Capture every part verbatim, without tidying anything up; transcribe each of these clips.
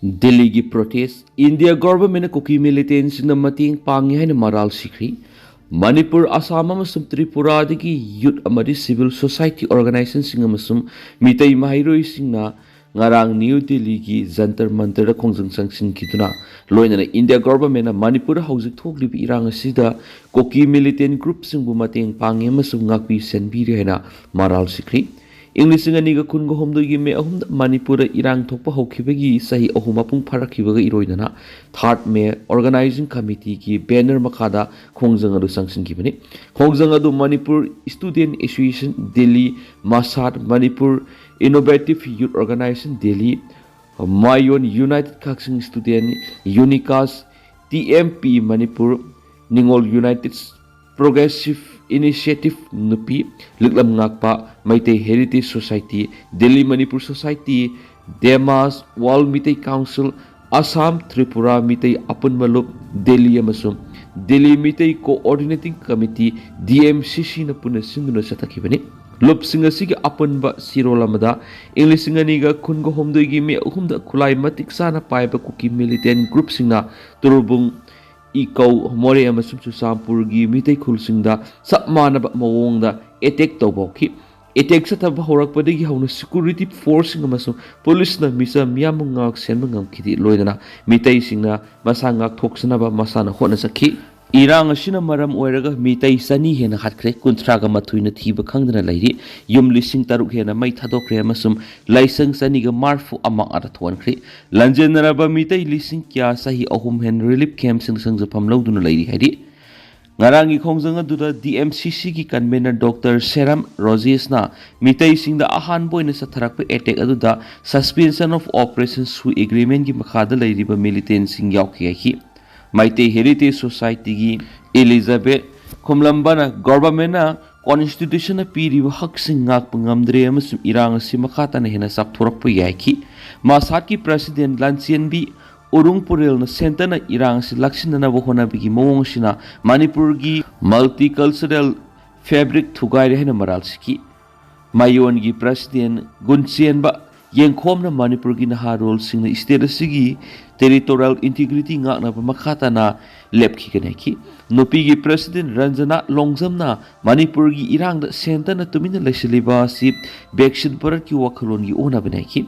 ꯗꯤꯜꯂꯤꯒꯤ protest, India ꯒꯣꯚꯔꯟꯃꯦꯟꯠꯅ ꯀꯨꯀꯤ ꯃꯤꯂꯤꯇꯦꯟꯠꯁꯤꯡꯅ ꯃꯇꯦꯡ ꯄꯥꯡꯉꯤ ꯍꯥꯏꯅ ꯃꯔꯥꯜ ꯁꯤꯈ꯭ꯔꯤ꯫ ꯃꯅꯤꯄꯨꯔ, ꯑꯁꯥꯝ ꯑꯃꯁꯨꯡ ꯇ꯭ꯔꯤꯄꯨꯔꯥꯗꯒꯤ ꯌꯨꯠ ꯑꯃꯗꯤ ꯁꯤꯚꯤꯜ ꯁꯣꯁꯥꯏꯇꯤ ꯑꯣꯔꯒꯅꯥꯏꯖꯦꯁꯟꯁꯤꯡ ꯑꯃꯁꯨꯡ ꯃꯤꯇꯩ ꯃꯍꯩꯔꯣꯏꯁꯤꯡꯅ ꯉꯔꯥꯡ ꯅ꯭ꯌꯨ ꯗꯤꯜꯂꯤꯒꯤ ꯖꯟꯇꯔ ꯃꯟꯇꯔꯗ ꯈꯣꯡꯖꯪ ꯆꯪꯁꯤꯟꯈꯤꯗꯨꯅ, ꯂꯣꯏꯅꯅ ꯏꯟꯗꯤꯌꯥ ꯒꯣꯚꯔꯟꯃꯦꯟꯠꯅ ꯃꯅꯤꯄꯨꯔꯗ ꯍꯧꯖꯤꯛ ꯊꯣꯛꯂꯤꯕ ꯏꯔꯥꯡ ꯑꯁꯤꯗ ꯀꯨꯀꯤ ꯃꯤꯂꯤꯇꯦꯟꯠ ꯒ꯭ꯔꯨꯞꯁꯤꯡꯕꯨ ꯃꯇꯦꯡ ꯄꯥꯡꯉꯤ ꯑꯃꯁꯨꯡ ꯉꯥꯛꯄꯤ ꯁꯦꯟꯕꯤꯔꯤ ꯍꯥꯏꯅ ꯃꯔꯥꯜ ꯁꯤꯈ꯭ꯔꯤ꯫ ꯏꯪ ꯂꯤꯁꯤꯡ ꯑꯅꯤꯒ ꯀꯨꯟꯒ ꯍꯨꯝꯗꯣꯏꯒꯤ ꯃꯦ ꯑꯍꯨꯝꯗ ꯃꯅꯤꯄꯨꯔꯗ ꯏꯔꯥꯡ ꯊꯣꯛꯄ ꯍꯧꯈꯤꯕꯒꯤ ꯆꯍꯤ ꯑꯍꯨꯝ ꯃꯄꯨꯡ ꯐꯥꯔꯛꯈꯤꯕꯒ ꯏꯔꯣꯏꯅꯅ ꯊꯥꯔꯠ ꯃꯦ ꯑꯣꯔꯒꯅꯥꯏꯖꯤꯡ ꯀꯃꯤꯇꯤꯒꯤ ꯕꯦꯅꯔ ꯃꯈꯥꯗ ꯈꯣꯡꯖꯪ ꯑꯗꯨ ꯆꯪꯁꯤꯟꯈꯤꯕꯅꯤ꯫ ꯈꯣꯡꯖꯪ ꯑꯗꯨ ꯃꯅꯤꯄꯨꯔ ꯁ꯭ꯇꯨꯗꯦꯟꯠ ꯑꯦꯁꯣꯁꯤꯌꯦꯁꯟ ꯗꯤꯜꯂꯤ, ꯃꯁꯥꯠ, Manipur innovative youth organisation Delhi, Mayon united Kakching student, ꯌꯨꯅꯤꯀꯥꯁ, ꯇꯤ ꯑꯦꯝ ꯄꯤ ꯃꯅꯤꯄꯨꯔ, ꯅꯤꯉꯣꯜ ꯌꯨꯅꯥꯏꯇꯦꯗ ꯄ꯭ꯔꯣꯒ꯭ꯔꯦꯁꯤꯚ ꯏꯅꯤꯁꯤꯌꯦꯇꯤꯚ ꯅꯨꯄꯤ, ꯂꯤꯛꯂꯝ ꯉꯥꯛꯄ, Meitei heritage society, Delhi Manipur society, ꯗꯦꯃꯥꯁ, ꯋꯥꯔꯜꯗ ꯃꯤꯇꯩ ꯀꯥꯎꯟꯁꯤꯜ, ꯑꯁꯥꯝ, ꯇ꯭ꯔꯤꯄꯨꯔꯥ ꯃꯤꯇꯩ ꯑꯄꯨꯟꯕ ꯂꯨꯞ, ꯗꯤꯜꯂꯤ ꯑꯃꯁꯨꯡ Delhi Meetei coordinating committee, D M C ꯁꯤꯅ ꯄꯨꯟꯅ ꯁꯤꯟꯗꯨꯅ ꯆꯠꯊꯈꯤꯕꯅꯤ꯫ ꯂꯨꯞꯁꯤꯡ ꯑꯁꯤꯒꯤ ꯑꯄꯨꯟꯕ ꯁꯤꯔꯣꯜ ꯑꯃꯗ ꯏꯪ ꯂꯤꯁꯤꯡ ꯑꯅꯤꯒ ꯀꯨꯟꯒ ꯍꯨꯝꯗꯣꯏꯒꯤ ꯃꯦ ꯑꯍꯨꯝꯗ ꯈꯨꯠꯂꯥꯏ ꯃꯇꯤꯛ ꯆꯥꯅ ꯄꯥꯏꯕ ꯀꯨꯀꯤ ꯃꯤꯂꯤꯇꯦꯟꯠ ꯒ꯭ꯔꯨꯞꯁꯤꯡꯅ ꯇꯨꯔꯨꯕꯨꯡ, ꯏꯀꯧ, ꯃꯣꯔꯦ ꯑꯃꯁꯨꯡ ꯆꯨꯔꯆꯥꯟꯄꯨꯔꯒꯤ ꯃꯤꯇꯩ ꯈꯨꯜꯁꯤꯡꯗ ꯆꯞ ꯃꯥꯟꯅꯕ ꯃꯑꯣꯡꯗ ꯑꯦꯇꯦꯛ ꯇꯧꯕ ꯍꯧꯈꯤ꯫ ꯑꯦꯇꯦꯛ ꯆꯠꯊꯕ ꯍꯧꯔꯛꯄꯗꯒꯤ ꯍꯧꯅ ꯁꯦꯀ꯭ꯌꯨꯔꯤꯇꯤ ꯐꯣꯔꯁꯁꯤꯡ ꯑꯃꯁꯨꯡ ꯄꯨꯂꯤꯁꯅ ꯃꯤꯆꯝ ꯃꯤꯌꯥꯝꯕꯨ ꯉꯥꯛ ꯁꯦꯟꯕ ꯉꯝꯈꯤꯗꯦ, ꯂꯣꯏꯅꯅ ꯃꯤꯇꯩꯁꯤꯡꯅ ꯃꯁꯥ ꯉꯥꯛꯊꯣꯛꯆꯅꯕ ꯃꯁꯥꯅ ꯍꯣꯠꯅꯖꯈꯤ꯫ ꯏꯔꯥꯡ ꯑꯁꯤꯅ ꯃꯔꯝ ꯑꯣꯏꯔꯒ ꯃꯤꯇꯩ ꯆꯅꯤ ꯍꯦꯟꯅ ꯍꯥꯠꯈ꯭ꯔꯦ, ꯀꯨꯟꯊ꯭ꯔꯥꯒ ꯃꯥꯊꯣꯏꯅ ꯊꯤꯕ ꯈꯪꯗꯅ ꯂꯩꯔꯤ, ꯌꯨꯝ ꯂꯤꯁꯤꯡ ꯇꯔꯨꯛ ꯍꯦꯟꯅ ꯃꯩ ꯊꯥꯗꯣꯛꯈ꯭ꯔꯦ ꯑꯃꯁꯨꯡ ꯂꯥꯏꯁꯪ ꯆꯅꯤꯒ ꯃꯔꯐꯨ ꯑꯃ ꯑꯥꯗ ꯊꯣꯛꯍꯟꯈ꯭ꯔꯦ꯫ ꯂꯥꯟꯖꯦꯟꯅꯔꯕ ꯃꯤꯇꯩ ꯂꯤꯁꯤꯡ ꯀꯌꯥ ꯆꯍꯤ ꯑꯍꯨꯝ ꯍꯦꯟ ꯔꯤꯂꯤꯐ ꯀꯦꯝꯞꯁꯤꯡ ꯁꯪꯖꯐꯝ ꯂꯧꯗꯨꯅ ꯂꯩꯔꯤ ꯍꯥꯏꯔꯤ꯫ ꯉꯔꯥꯡꯒꯤ ꯈꯣꯡꯖꯪ ꯑꯗꯨꯗ ꯗꯤ ꯑꯦꯝ ꯁꯤ ꯁꯤꯒꯤ ꯀꯟꯚꯦꯅꯔ ꯗꯣꯛꯇꯔ ꯁꯦꯔꯝ ꯔꯣꯖꯦꯁꯅ ꯃꯤꯇꯩꯁꯤꯡꯗ ꯑꯍꯥꯟꯕ ꯑꯣꯏꯅ ꯆꯠꯊꯔꯛꯄ ꯑꯦꯇꯦꯛ ꯑꯗꯨꯗ Suspension of Operation ꯁꯨ ꯑꯦꯒ꯭ꯔꯤꯃꯦꯟꯒꯤ ꯃꯈꯥꯗ ꯂꯩꯔꯤꯕ ꯃꯤꯂꯤꯇꯦꯟꯁꯤꯡ ꯌꯥꯎꯈꯤ ꯍꯥꯏꯈꯤ꯫ ꯃꯩꯇꯩ ꯍꯦꯔꯤꯇꯦꯖ ꯁꯣꯁꯥꯏꯇꯤꯒꯤ ꯏꯂꯤꯖꯥꯕꯦꯊ ꯈꯨꯝꯂꯝꯕꯅ ꯒꯣꯚꯔꯟꯃꯦꯟꯠꯅ ꯀꯣꯟꯁꯇꯤꯇ꯭ꯌꯨꯁꯟꯅ ꯄꯤꯔꯤꯕ ꯍꯛꯁꯤꯡ ꯉꯥꯛꯄ ꯉꯝꯗ꯭ꯔꯦ ꯑꯃꯁꯨꯡ ꯏꯔꯥꯡ ꯑꯁꯤ ꯃꯈꯥ ꯇꯥꯅ ꯍꯦꯟꯅ ꯆꯥꯎꯊꯣꯔꯛꯄ ꯌꯥꯏꯈꯤ꯫ ꯃꯁꯥꯠꯀꯤ ꯄ꯭ꯔꯁꯤꯗꯦꯟꯠ ꯂꯥꯟꯆꯦꯟꯕꯤ ꯎꯔꯨꯡ ꯄꯨꯔꯦꯜꯅ ꯁꯦꯟꯇꯔꯅ ꯏꯔꯥꯡ ꯑꯁꯤ ꯂꯥꯛꯁꯤꯟꯅꯅꯕ ꯍꯣꯠꯅꯕꯒꯤ ꯃꯑꯣꯡ ꯑꯁꯤꯅ ꯃꯅꯤꯄꯨꯔꯒꯤ ꯃꯜꯇꯤꯀꯜꯆꯔꯦꯜ ꯐꯦꯕ꯭ꯔꯤꯛ ꯊꯨꯒꯥꯏꯔꯦ ꯍꯥꯏꯅ ꯃꯔꯥꯜ ꯁꯤꯈꯤ꯫ ꯃꯥꯌꯣꯟꯒꯤ ꯄ꯭ꯔꯁꯤꯗꯦꯟꯠ ꯒꯨꯟꯆꯦꯟꯕ ꯌꯦꯡꯈꯣꯝꯅ ꯃꯅꯤꯄꯨꯔꯒꯤ ꯅꯍꯥꯔꯣꯜꯁꯤꯡꯅ state ꯑꯁꯤꯒꯤ territorial integrity ꯉꯥꯛꯅꯕ ꯃꯈꯥ ꯇꯥꯅ ꯂꯦꯞꯈꯤꯒꯅꯤ ꯍꯥꯏꯈꯤ꯫ ꯅꯨꯄꯤꯒꯤ president ꯔꯟꯖꯅꯥ ꯂꯣꯡꯖꯝꯅ ꯃꯅꯤꯄꯨꯔꯒꯤ ꯏꯔꯥꯡꯗ centreꯅ ꯇꯨꯃꯤꯟꯅ ꯂꯩꯁꯤꯜꯂꯤꯕ ꯑꯁꯤ ꯕꯦꯛꯁꯤꯠ ꯚꯥꯔꯠꯀꯤ ꯋꯥꯈꯜꯂꯣꯟꯒꯤ ꯑꯣꯟꯅꯕꯅꯤ ꯍꯥꯏꯈꯤ꯫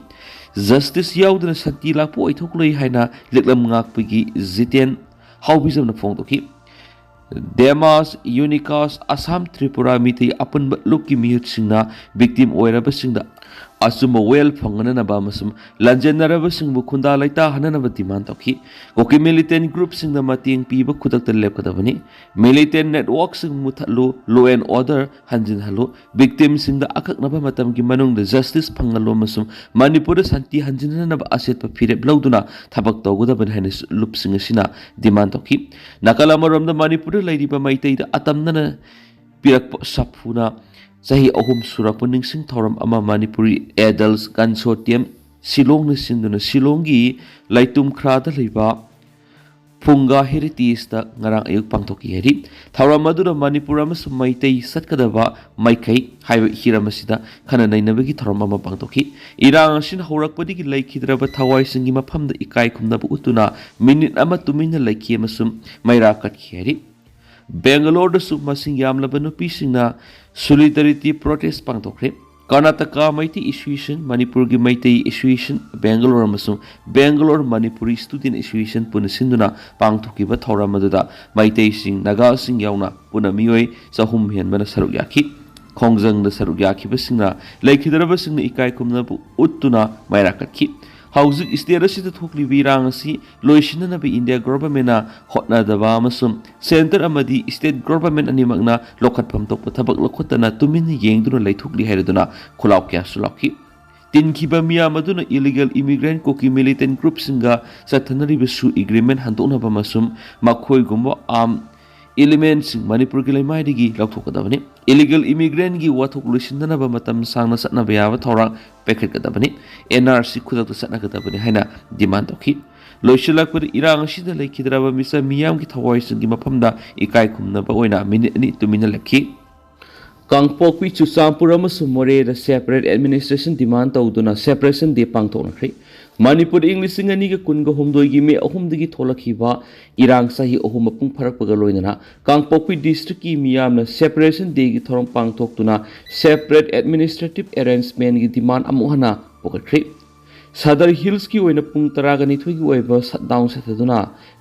Justice ꯌꯥꯎꯗꯅ ꯁꯥꯟꯇꯤ ꯂꯥꯛꯄ ꯑꯣꯏꯊꯣꯛꯂꯣꯏ ꯍꯥꯏꯅ ꯂꯤꯛꯂꯝ ꯉꯥꯛꯄꯒꯤ ꯖꯤꯇꯦꯟ ꯍꯥꯎꯕꯤꯖꯝꯅ ꯐꯣꯡꯗꯣꯛꯈꯤ꯫ ꯗꯦꯃꯥꯁ, ꯌꯨꯅꯤꯀꯥꯁ, ꯑꯁꯥꯝ, ꯇ꯭ꯔꯤꯄꯨꯔꯥ ꯃꯤꯇꯩ ꯑꯄꯨꯟꯕ ꯂꯨꯞꯀꯤ ꯃꯤꯍꯨꯠꯁꯤꯡꯅ victim ꯑꯣꯏꯔꯕꯁꯤꯡꯗ ꯑꯆꯨꯝꯕ ꯋꯥꯌꯦꯜ ꯐꯪꯍꯟꯅꯅꯕ ꯑꯃꯁꯨꯡ ꯂꯥꯟꯖꯦꯟꯅꯔꯕꯁꯤꯡꯕꯨ ꯈꯨꯟꯗꯥ ꯂꯩꯇꯥꯍꯟꯅꯅꯕ demand ꯇꯧꯈꯤ꯫ ꯀꯨꯀꯤ militant groupꯁꯤꯡꯗ ꯃꯇꯦꯡ ꯄꯤꯕ ꯈꯨꯗꯛꯇ ꯂꯦꯞꯀꯗꯕꯅꯤ꯫ Militant networkꯁꯤꯡ ꯃꯨꯊꯠꯂꯨ, law and order ꯍꯟꯖꯤꯟꯍꯜꯂꯨ, victimꯁꯤꯡꯗ ꯑꯀꯛꯅꯕ ꯃꯇꯝꯒꯤ ꯃꯅꯨꯡꯗ justice ꯐꯪꯍꯜꯂꯨ ꯑꯃꯁꯨꯡ ꯃꯅꯤꯄꯨꯔꯗ ꯁꯥꯟꯇꯤ ꯍꯟꯖꯤꯟꯍꯟꯅꯕ ꯑꯆꯦꯠꯄ ꯐꯤꯔꯦꯞ ꯂꯧꯗꯨꯅ ꯊꯕꯛ ꯇꯧꯒꯗꯕꯅꯤ ꯍꯥꯏꯅ ꯂꯨꯞꯁꯤꯡ ꯑꯁꯤꯅ demand ꯇꯧꯈꯤ꯫ ꯅꯥꯀꯜ ꯑꯃꯔꯣꯝꯗ ꯃꯅꯤꯄꯨꯔꯗ ꯂꯩꯔꯤꯕ ꯃꯩꯇꯩꯗ ꯑꯇꯝꯅꯅ ꯄꯤꯔꯛꯄ ꯁꯥꯐꯨꯅ ꯆꯍꯤ ꯑꯍꯨꯝ ꯁꯨꯔꯛꯄ ꯅꯤꯡꯁꯤꯡ ꯊꯧꯔꯝ ꯑꯃ ꯃꯅꯤꯄꯨꯔꯤ Adults Consortium ꯁꯤꯂꯣꯡꯅ ꯁꯤꯟꯗꯨꯅ ꯁꯤꯂꯣꯡꯒꯤ ꯂꯩꯇꯨꯝꯈ꯭ꯔꯥꯗ ꯂꯩꯕ ꯐꯨꯡꯒꯥ Heritageꯇ ꯉꯔꯥꯡ ꯑꯌꯨꯛ ꯄꯥꯡꯊꯣꯛꯈꯤ ꯍꯥꯏꯔꯤ꯫ ꯊꯧꯔꯝ ꯑꯗꯨꯗ ꯃꯅꯤꯄꯨꯔ ꯑꯃꯁꯨꯡ ꯃꯩꯇꯩ ꯆꯠꯀꯗꯕ ꯃꯥꯏꯀꯩ ꯍꯥꯏꯕ ꯍꯤꯔꯝ ꯑꯁꯤꯗ ꯈꯟꯅ ꯅꯩꯅꯕꯒꯤ ꯊꯧꯔꯝ ꯑꯃ ꯄꯥꯡꯊꯣꯛꯈꯤ꯫ ꯏꯔꯥꯡ ꯑꯁꯤꯅ ꯍꯧꯔꯛꯄꯗꯒꯤ ꯂꯩꯈꯤꯗ꯭ꯔꯕ ꯊꯋꯥꯏꯁꯤꯡꯒꯤ ꯃꯐꯝꯗ ꯏꯀꯥꯏ ꯈꯨꯝꯅꯕ ꯎꯠꯇꯨꯅ ꯃꯤꯅꯤꯠ ꯑꯃ ꯇꯨꯃꯤꯟꯅ ꯂꯩꯈꯤ ꯑꯃꯁꯨꯡ ꯃꯩꯔꯥ ꯀꯠꯈꯤ ꯍꯥꯏꯔꯤ꯫ ꯕꯦꯡꯒꯂꯣꯔꯗꯁꯨ ꯃꯁꯤꯡ ꯌꯥꯝꯂꯕ ꯅꯨꯄꯤꯁꯤꯡꯅ solidarity protest ꯄꯥꯡꯊꯣꯛꯈ꯭ꯔꯦ꯫ Karnataka Meitei Association, ꯃꯅꯤꯄꯨꯔꯒꯤ ꯃꯩꯇꯩ Association, ꯕꯦꯡꯒꯂꯣꯔ ꯑꯃꯁꯨꯡ ꯕꯦꯡꯒꯂꯣꯔ ꯃꯅꯤꯄꯨꯔꯤ Student Association ꯄꯨꯟꯅ ꯁꯤꯟꯗꯨꯅ ꯄꯥꯡꯊꯣꯛꯈꯤꯕ ꯊꯧꯔꯝ ꯑꯗꯨꯗ ꯃꯩꯇꯩꯁꯤꯡ, ꯅꯥꯒꯥꯁꯤꯡ ꯌꯥꯎꯅ ꯄꯨꯟꯅ ꯃꯤꯑꯣꯏ ꯆꯍꯨꯝ ꯍꯦꯟꯕꯅ ꯁꯔꯨꯛ ꯌꯥꯈꯤ꯫ ꯈꯣꯡꯖꯪꯗ ꯁꯔꯨꯛ ꯌꯥꯈꯤꯕꯁꯤꯡꯅ ꯂꯩꯈꯤꯗ꯭ꯔꯕꯁꯤꯡꯅ ꯏꯀꯥꯏ ꯈꯨꯝꯅꯕ ꯎꯠꯇꯨꯅ ꯃꯩꯔꯥ ꯀꯠꯈꯤ꯫ ꯍꯧꯖꯤꯛ state ꯑꯁꯤꯗ ꯊꯣꯛꯂꯤꯕ ꯏꯔꯥꯡ ꯑꯁꯤ ꯂꯣꯏꯁꯤꯟꯅꯅꯕ India governmentꯅ ꯍꯣꯠꯅꯗꯕ ꯑꯃꯁꯨꯡ centre ꯑꯃꯗꯤ state government ꯑꯅꯤꯃꯛꯅ ꯂꯧꯈꯠꯐꯝ ꯊꯣꯛꯄ ꯊꯕꯛ ꯂꯧꯈꯠꯇꯅ ꯇꯨꯃꯤꯟꯅ ꯌꯦꯡꯗꯨꯅ ꯂꯩꯊꯣꯛꯂꯤ ꯍꯥꯏꯔꯗꯨꯅ ꯈꯨꯂꯥꯎ ꯀꯌꯥꯁꯨ ꯂꯥꯎꯈꯤ꯫ ꯇꯤꯟꯈꯤꯕ ꯃꯤꯌꯥꯝ ꯑꯗꯨꯅ illegal immigrant ꯀꯨꯀꯤ militant groupꯁꯤꯡꯒ ꯆꯠꯊꯅꯔꯤꯕꯁꯨ agreement ꯍꯟꯗꯣꯛꯅꯕ ꯑꯃꯁꯨꯡ ꯃꯈꯣꯏꯒꯨꯝꯕ armed elementꯁꯤꯡ ꯃꯅꯤꯄꯨꯔꯒꯤ ꯂꯩꯃꯥꯏꯗꯒꯤ ꯂꯧꯊꯣꯛꯀꯗꯕꯅꯤ꯫ Illegal immigrantꯀꯤ ꯋꯥꯊꯣꯛ ꯂꯣꯏꯁꯤꯟꯅꯅꯕ ꯃꯇꯝ ꯁꯥꯡꯅ ꯆꯠꯅꯕ ꯌꯥꯕ ꯊꯧꯔꯥꯡ ꯄꯥꯏꯈꯠꯀꯗꯕꯅꯤ꯫ NRC ꯈꯨꯗꯛꯇ ꯆꯠꯅꯒꯗꯕꯅꯤ ꯍꯥꯏꯅ demand ꯇꯧꯈꯤ꯫ ꯂꯣꯏꯁꯤꯜꯂꯛꯄꯗ, ꯏꯔꯥꯡ ꯑꯁꯤꯗ ꯂꯩꯈꯤꯗ꯭ꯔꯕ ꯃꯤꯆꯝ ꯃꯤꯌꯥꯝꯒꯤ ꯊꯋꯥꯏꯁꯤꯡꯒꯤ ꯃꯐꯝꯗ ꯏꯀꯥꯏ ꯈꯨꯝꯅꯕ ꯑꯣꯏꯅ ꯃꯤꯅꯤꯠ ꯑꯅꯤ ꯇꯨꯃꯤꯟꯅ ꯂꯦꯞꯈꯤ꯫ ꯀꯥꯡꯄꯣꯛꯄꯤ, ꯆꯨꯔꯆꯥꯟꯄꯨꯔ ꯑꯃꯁꯨꯡ ꯃꯣꯔꯦꯗ separate administration demand ꯇꯧꯗꯨꯅ separation day ꯄꯥꯡꯊꯣꯛꯅꯈ꯭ꯔꯦ꯫ ꯃꯅꯤꯄꯨꯔꯗ ꯏꯪ ꯂꯤꯁꯤꯡ ꯑꯅꯤꯒ ꯀꯨꯟꯒ ꯍꯨꯝꯗꯣꯏꯒꯤ ꯃꯦ ꯑꯍꯨꯝꯗꯒꯤ ꯊꯣꯛꯂꯛꯈꯤꯕ ꯏꯔꯥꯡ ꯆꯍꯤ ꯑꯍꯨꯝ ꯃꯄꯨꯡ ꯐꯥꯔꯛꯄꯒ ꯂꯣꯏꯅꯅ ꯀꯥꯡꯄꯣꯛꯄꯤ districtꯀꯤ ꯃꯤꯌꯥꯝꯅ separation dayꯒꯤ ꯊꯧꯔꯝ ꯄꯥꯡꯊꯣꯛꯇꯨꯅ separate administrative arrangementꯀꯤ demand ꯑꯃꯨꯛ ꯍꯟꯅ ꯄꯨꯈꯠꯈ꯭ꯔꯤ꯫ ꯁꯗꯔ ꯍꯤꯜꯁꯀꯤ ꯑꯣꯏꯅ ꯄꯨꯡ ꯇꯔꯥꯒ ꯅꯤꯊꯣꯏꯒꯤ ꯑꯣꯏꯕ shutdown ꯆꯠꯊꯗꯨꯅ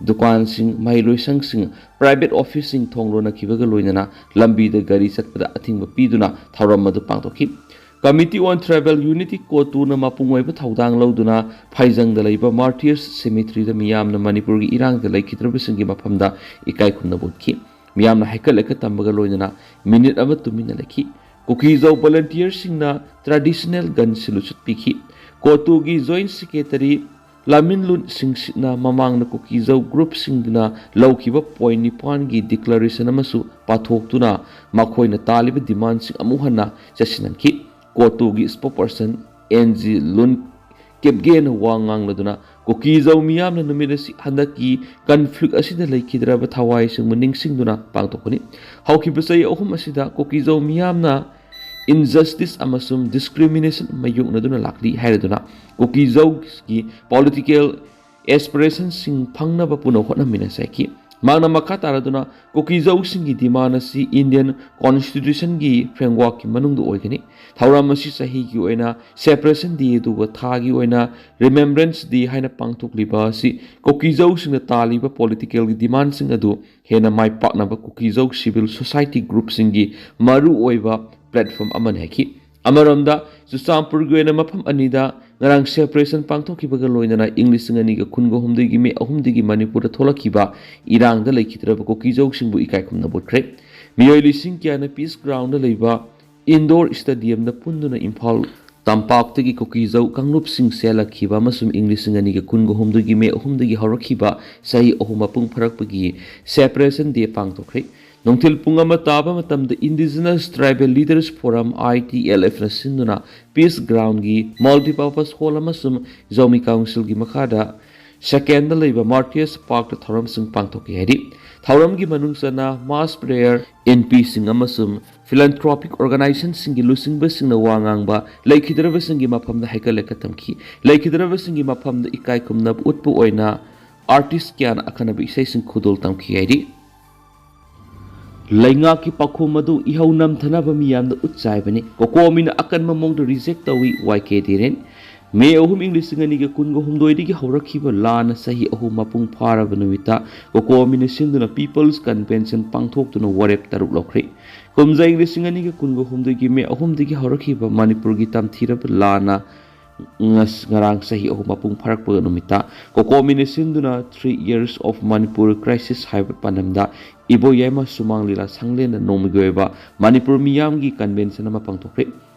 ꯗꯨꯀꯥꯟꯁꯤꯡ, ꯃꯍꯩꯂꯣꯏꯁꯪꯁꯤꯡ, private officeꯁꯤꯡ ꯊꯣꯡ ꯂꯣꯟꯅꯈꯤꯕꯒ ꯂꯣꯏꯅꯅ ꯂꯝꯕꯤꯗ ꯒꯥꯔꯤ ꯆꯠꯄꯗ ꯑꯊꯤꯡꯕ ꯄꯤꯗꯨꯅ ꯊꯧꯔꯝ ꯑꯗꯨ ꯄꯥꯡꯊꯣꯛꯈꯤ꯫ Committee on Tribal Unity, ꯀꯣꯇꯨꯅ ꯃꯄꯨꯡ ꯑꯣꯏꯕ ꯊꯧꯗꯥꯡ ꯂꯧꯗꯨꯅ ꯐꯩꯖꯪꯗ ꯂꯩꯕ Martyrs Cemeteryꯗ ꯃꯤꯌꯥꯝꯅ ꯃꯅꯤꯄꯨꯔꯒꯤ ꯏꯔꯥꯡꯗ ꯂꯩꯈꯤꯗ꯭ꯔꯕꯁꯤꯡꯒꯤ ꯃꯐꯝꯗ ꯏꯀꯥꯏ ꯈꯨꯝꯅꯕ ꯎꯠꯈꯤ꯫ ꯃꯤꯌꯥꯝꯅ ꯍꯩꯀꯠ ꯂꯩꯀꯠ ꯇꯝꯕꯒ ꯂꯣꯏꯅꯅ minute ꯑꯃ ꯇꯨꯃꯤꯟꯅ ꯂꯩꯈꯤ꯫ ꯀꯨꯀꯤꯖꯧ volunteerꯁꯤꯡꯅ traditional gun salute ꯆꯠꯄꯤꯈꯤ꯫ ꯀꯣꯇꯨꯒꯤ Joint Secretary ꯂꯥꯃꯤꯟꯂꯨꯟ ꯁꯤꯡꯁꯤꯠꯅ ꯃꯃꯥꯡꯗ ꯀꯨꯀꯤꯖꯧ groupꯁꯤꯡꯗꯨꯅ ꯂꯧꯈꯤꯕ point ꯅꯤꯄꯥꯟꯒꯤ declaration ꯑꯃꯁꯨ ꯄꯥꯊꯣꯛꯇꯨꯅ ꯃꯈꯣꯏꯅ ꯇꯥꯜꯂꯤꯕ demandꯁꯤꯡ ꯑꯃꯨꯛ ꯍꯟꯅ ꯆꯠꯁꯤꯟꯅꯈꯤ꯫ ꯀꯣꯇꯨꯒꯤ spokesperson ꯑꯦꯟ ꯖꯤ ꯂꯨꯟ ꯀꯦꯞꯒꯦꯅ ꯋꯥ ꯉꯥꯡꯂꯗꯨꯅ ꯀꯨꯀꯤꯖꯧ ꯃꯤꯌꯥꯝꯅ ꯅꯨꯃꯤꯠ ꯑꯁꯤ ꯍꯟꯗꯛꯀꯤ conflict ꯑꯁꯤꯗ ꯂꯩꯈꯤꯗ꯭ꯔꯕ ꯊꯋꯥꯏꯁꯤꯡꯕꯨ ꯅꯤꯡꯁꯤꯡꯗꯨꯅ ꯄꯥꯡꯊꯣꯛꯄꯅꯤ꯫ ꯍꯧꯈꯤꯕ ꯆꯍꯤ ꯑꯍꯨꯝ ꯑꯁꯤꯗ ꯀꯨꯀꯤꯖꯧ ꯃꯤꯌꯥꯝꯅ injustice ꯑꯃꯁꯨꯡ discrimination ꯃꯥꯌꯣꯛꯅꯗꯨꯅ ꯂꯥꯛꯂꯤ ꯍꯥꯏꯔꯗꯨꯅ ꯀꯨꯀꯤꯖꯧꯒꯤ political aspirationꯁꯤꯡ ꯐꯪꯅꯕ ꯄꯨꯟꯅ ꯍꯣꯠꯅꯃꯤꯟꯅꯁꯤ ꯍꯥꯏꯈꯤ꯫ ꯃꯍꯥꯛꯅ ꯃꯈꯥ ꯇꯥꯔꯗꯨꯅ ꯀꯨꯀꯤꯖꯧꯁꯤꯡꯒꯤ demand ꯑꯁꯤ Indian Constitutionꯒꯤ frameworkꯀꯤ ꯃꯅꯨꯡꯗ ꯑꯣꯏꯒꯅꯤ꯫ ꯊꯧꯔꯝ ꯑꯁꯤ ꯆꯍꯤꯒꯤ ꯑꯣꯏꯅ separation day ꯑꯗꯨꯒ ꯊꯥꯒꯤ ꯑꯣꯏꯅ remembrance day ꯍꯥꯏꯅ ꯄꯥꯡꯊꯣꯛꯂꯤꯕ ꯑꯁꯤ ꯀꯨꯀꯤꯖꯧꯁꯤꯡꯅ ꯇꯥꯜꯂꯤꯕ politicalꯒꯤ demandꯁꯤꯡ ꯑꯗꯨ ꯍꯦꯟꯅ ꯃꯥꯏ ꯄꯥꯛꯅꯕ ꯀꯨꯀꯤꯖꯧ civil society groupꯁꯤꯡꯒꯤ ꯃꯔꯨꯑꯣꯏꯕ platform ꯑꯃꯅꯤ ꯍꯥꯏꯈꯤ꯫ ꯑꯃꯔꯣꯝꯗ, ꯆꯨꯔꯆꯥꯟꯄꯨꯔꯒꯤ ꯑꯣꯏꯅ ꯃꯐꯝ ꯑꯅꯤꯗ ꯉꯔꯥꯡ separation ꯄꯥꯡꯊꯣꯛꯈꯤꯕꯒ ꯂꯣꯏꯅꯅ ꯏꯪ ꯂꯤꯁꯤꯡ ꯑꯅꯤꯒ ꯀꯨꯟꯒ ꯍꯨꯝꯗꯣꯏꯒꯤ ꯃꯦ ꯑꯍꯨꯝꯗꯒꯤ ꯃꯅꯤꯄꯨꯔꯗ ꯊꯣꯛꯂꯛꯈꯤꯕ ꯏꯔꯥꯡꯗ ꯂꯩꯈꯤꯗ꯭ꯔꯕ ꯀꯨꯀꯤꯖꯧꯁꯤꯡꯕꯨ ꯏꯀꯥꯏ ꯈꯨꯝꯅꯕ ꯎꯠꯈ꯭ꯔꯦ꯫ ꯃꯤꯑꯣꯏ ꯂꯤꯁꯤꯡ ꯀꯌꯥꯅ Peace Groundꯗ ꯂꯩꯕ indoor stadiumꯗ ꯄꯨꯟꯗꯨꯅ ꯏꯝꯐꯥꯜ ꯇꯝꯄꯥꯛꯇꯒꯤ ꯀꯨꯀꯤꯖꯧ ꯀꯥꯡꯂꯨꯞꯁꯤꯡ ꯆꯦꯜꯂꯛꯈꯤꯕ ꯑꯃꯁꯨꯡ ꯏꯪ ꯂꯤꯁꯤꯡ ꯑꯅꯤꯒ ꯀꯨꯟꯒ ꯍꯨꯝꯗꯣꯏꯒꯤ ꯃꯦ ꯑꯍꯨꯝꯗꯒꯤ ꯍꯧꯔꯛꯈꯤꯕ ꯆꯍꯤ ꯑꯍꯨꯝ ꯃꯄꯨꯡ ꯐꯥꯔꯛꯄꯒꯤ separation day ꯄꯥꯡꯊꯣꯛꯈ꯭ꯔꯦ꯫ ꯅꯨꯡꯊꯤꯜ ꯄꯨꯡ ꯑꯃ ꯇꯥꯕ ꯃꯇꯝꯗ Indigenous Tribal Leaders Forum, ITLFꯅ ꯁꯤꯟꯗꯨꯅ Peace Groundꯒꯤ multipurpose hall ꯑꯃꯁꯨꯡ ꯖꯧꯃꯤ councilꯒꯤ ꯃꯈꯥꯗ ꯁꯦꯀꯦꯟꯗ ꯂꯩꯕ ꯃꯥꯔꯇꯤꯌꯔꯁ ꯄꯥꯔꯛꯇ ꯊꯧꯔꯝꯁꯤꯡ ꯄꯥꯡꯊꯣꯛꯈꯤ ꯍꯥꯏꯔꯤ꯫ ꯊꯧꯔꯝꯒꯤ ꯃꯅꯨꯡ ꯆꯟꯅ ꯃꯥꯁ ꯄ꯭ꯔꯦꯌꯔ, ꯑꯦꯟ ꯄꯤꯁꯤꯡ ꯑꯃꯁꯨꯡ ꯐꯤꯂꯥꯟꯊ꯭ꯔꯣꯄꯤꯛ ꯑꯣꯔꯒꯅꯥꯏꯖꯦꯁꯟꯁꯤꯡꯒꯤ ꯂꯨꯆꯤꯡꯕꯁꯤꯡꯅ ꯋꯥ ꯉꯥꯡꯕ, ꯂꯩꯈꯤꯗ꯭ꯔꯕꯁꯤꯡꯒꯤ ꯃꯐꯝꯗ ꯍꯩꯀꯠ ꯂꯩꯀꯠ ꯇꯝꯈꯤ꯫ ꯂꯩꯈꯤꯗ꯭ꯔꯕꯁꯤꯡꯒꯤ ꯃꯐꯝꯗ ꯏꯀꯥꯏ ꯈꯨꯝꯅꯕ ꯎꯠꯄ ꯑꯣꯏꯅ ꯑꯥꯔꯇꯤꯁ ꯀꯌꯥꯅ ꯑꯈꯟꯅꯕ ꯏꯁꯩꯁꯤꯡ ꯈꯨꯗꯣꯜ ꯇꯝꯈꯤ ꯍꯥꯏꯔꯤ꯫ ꯂꯩꯉꯥꯛꯀꯤ ꯄꯥꯎꯈꯨꯝ ꯑꯗꯨ ꯏꯍꯧ ꯅꯝꯊꯅꯕ ꯃꯤꯌꯥꯝꯗ ꯎꯠꯆꯥꯏꯕꯅꯤ꯫ ꯀꯣꯀꯣꯃꯤꯅ ꯑꯀꯟꯕ ꯃꯑꯣꯡꯗ ꯔꯤꯖꯦꯛ ꯇꯧꯏ, ꯋꯥꯏ ꯀꯦ ꯙꯤꯔꯦꯟ꯫ ꯃꯦ ꯑꯍꯨꯝ, ꯏꯪ ꯂꯤꯁꯤꯡ ꯑꯅꯤꯒ ꯀꯨꯟꯒ ꯍꯨꯝꯗꯣꯏꯗꯒꯤ ꯍꯧꯔꯛꯈꯤꯕ ꯂꯥꯟꯅ ꯆꯍꯤ ꯑꯍꯨꯝ ꯃꯄꯨꯡ ꯐꯥꯔꯕ ꯅꯨꯃꯤꯠꯇ ꯀꯣꯀꯣꯃꯤꯅ ꯁꯤꯟꯗꯨꯅ ꯄꯤꯄꯜꯁ ꯀꯟꯚꯦꯟꯁꯟ ꯄꯥꯡꯊꯣꯛꯇꯨꯅ ꯋꯥꯔꯦꯞ ꯇꯔꯨꯛ ꯂꯧꯈ꯭ꯔꯦ꯫ ꯀꯨꯝꯖꯥ, ꯏꯪ ꯂꯤꯁꯤꯡ ꯑꯅꯤꯒ ꯀꯨꯟꯒ ꯍꯨꯝꯗꯣꯏꯒꯤ ꯃꯦ ꯑꯍꯨꯝꯗꯒꯤ ꯍꯧꯔꯛꯈꯤꯕ ꯃꯅꯤꯄꯨꯔꯒꯤ ꯇꯝꯊꯤꯔꯕ ꯂꯥꯟꯅ ꯉꯁ-, ꯉꯔꯥꯡ ꯆꯍꯤ ꯑꯍꯨꯝ ꯃꯄꯨꯡ ꯐꯥꯔꯛꯄ ꯅꯨꯃꯤꯠꯇ ꯀꯣꯀꯣꯃꯤꯅ ꯁꯤꯟꯗꯨꯅ Three Years of Manipur Crisis ꯍꯥꯏꯕ ꯄꯥꯟꯗꯝꯗ ꯏꯕꯣ ꯌꯥꯏꯃ ꯁꯨꯃꯥꯡ ꯂꯤꯂꯥ ꯁꯪꯂꯦꯟꯗ ꯅꯣꯡꯃꯒꯤ ꯑꯣꯏꯕ ꯃꯅꯤꯄꯨꯔ ꯃꯤꯌꯥꯝꯒꯤ ꯀꯟꯚꯦꯟꯁꯟ ꯑꯃ ꯄꯥꯡꯊꯣꯛꯈ꯭ꯔꯦ꯫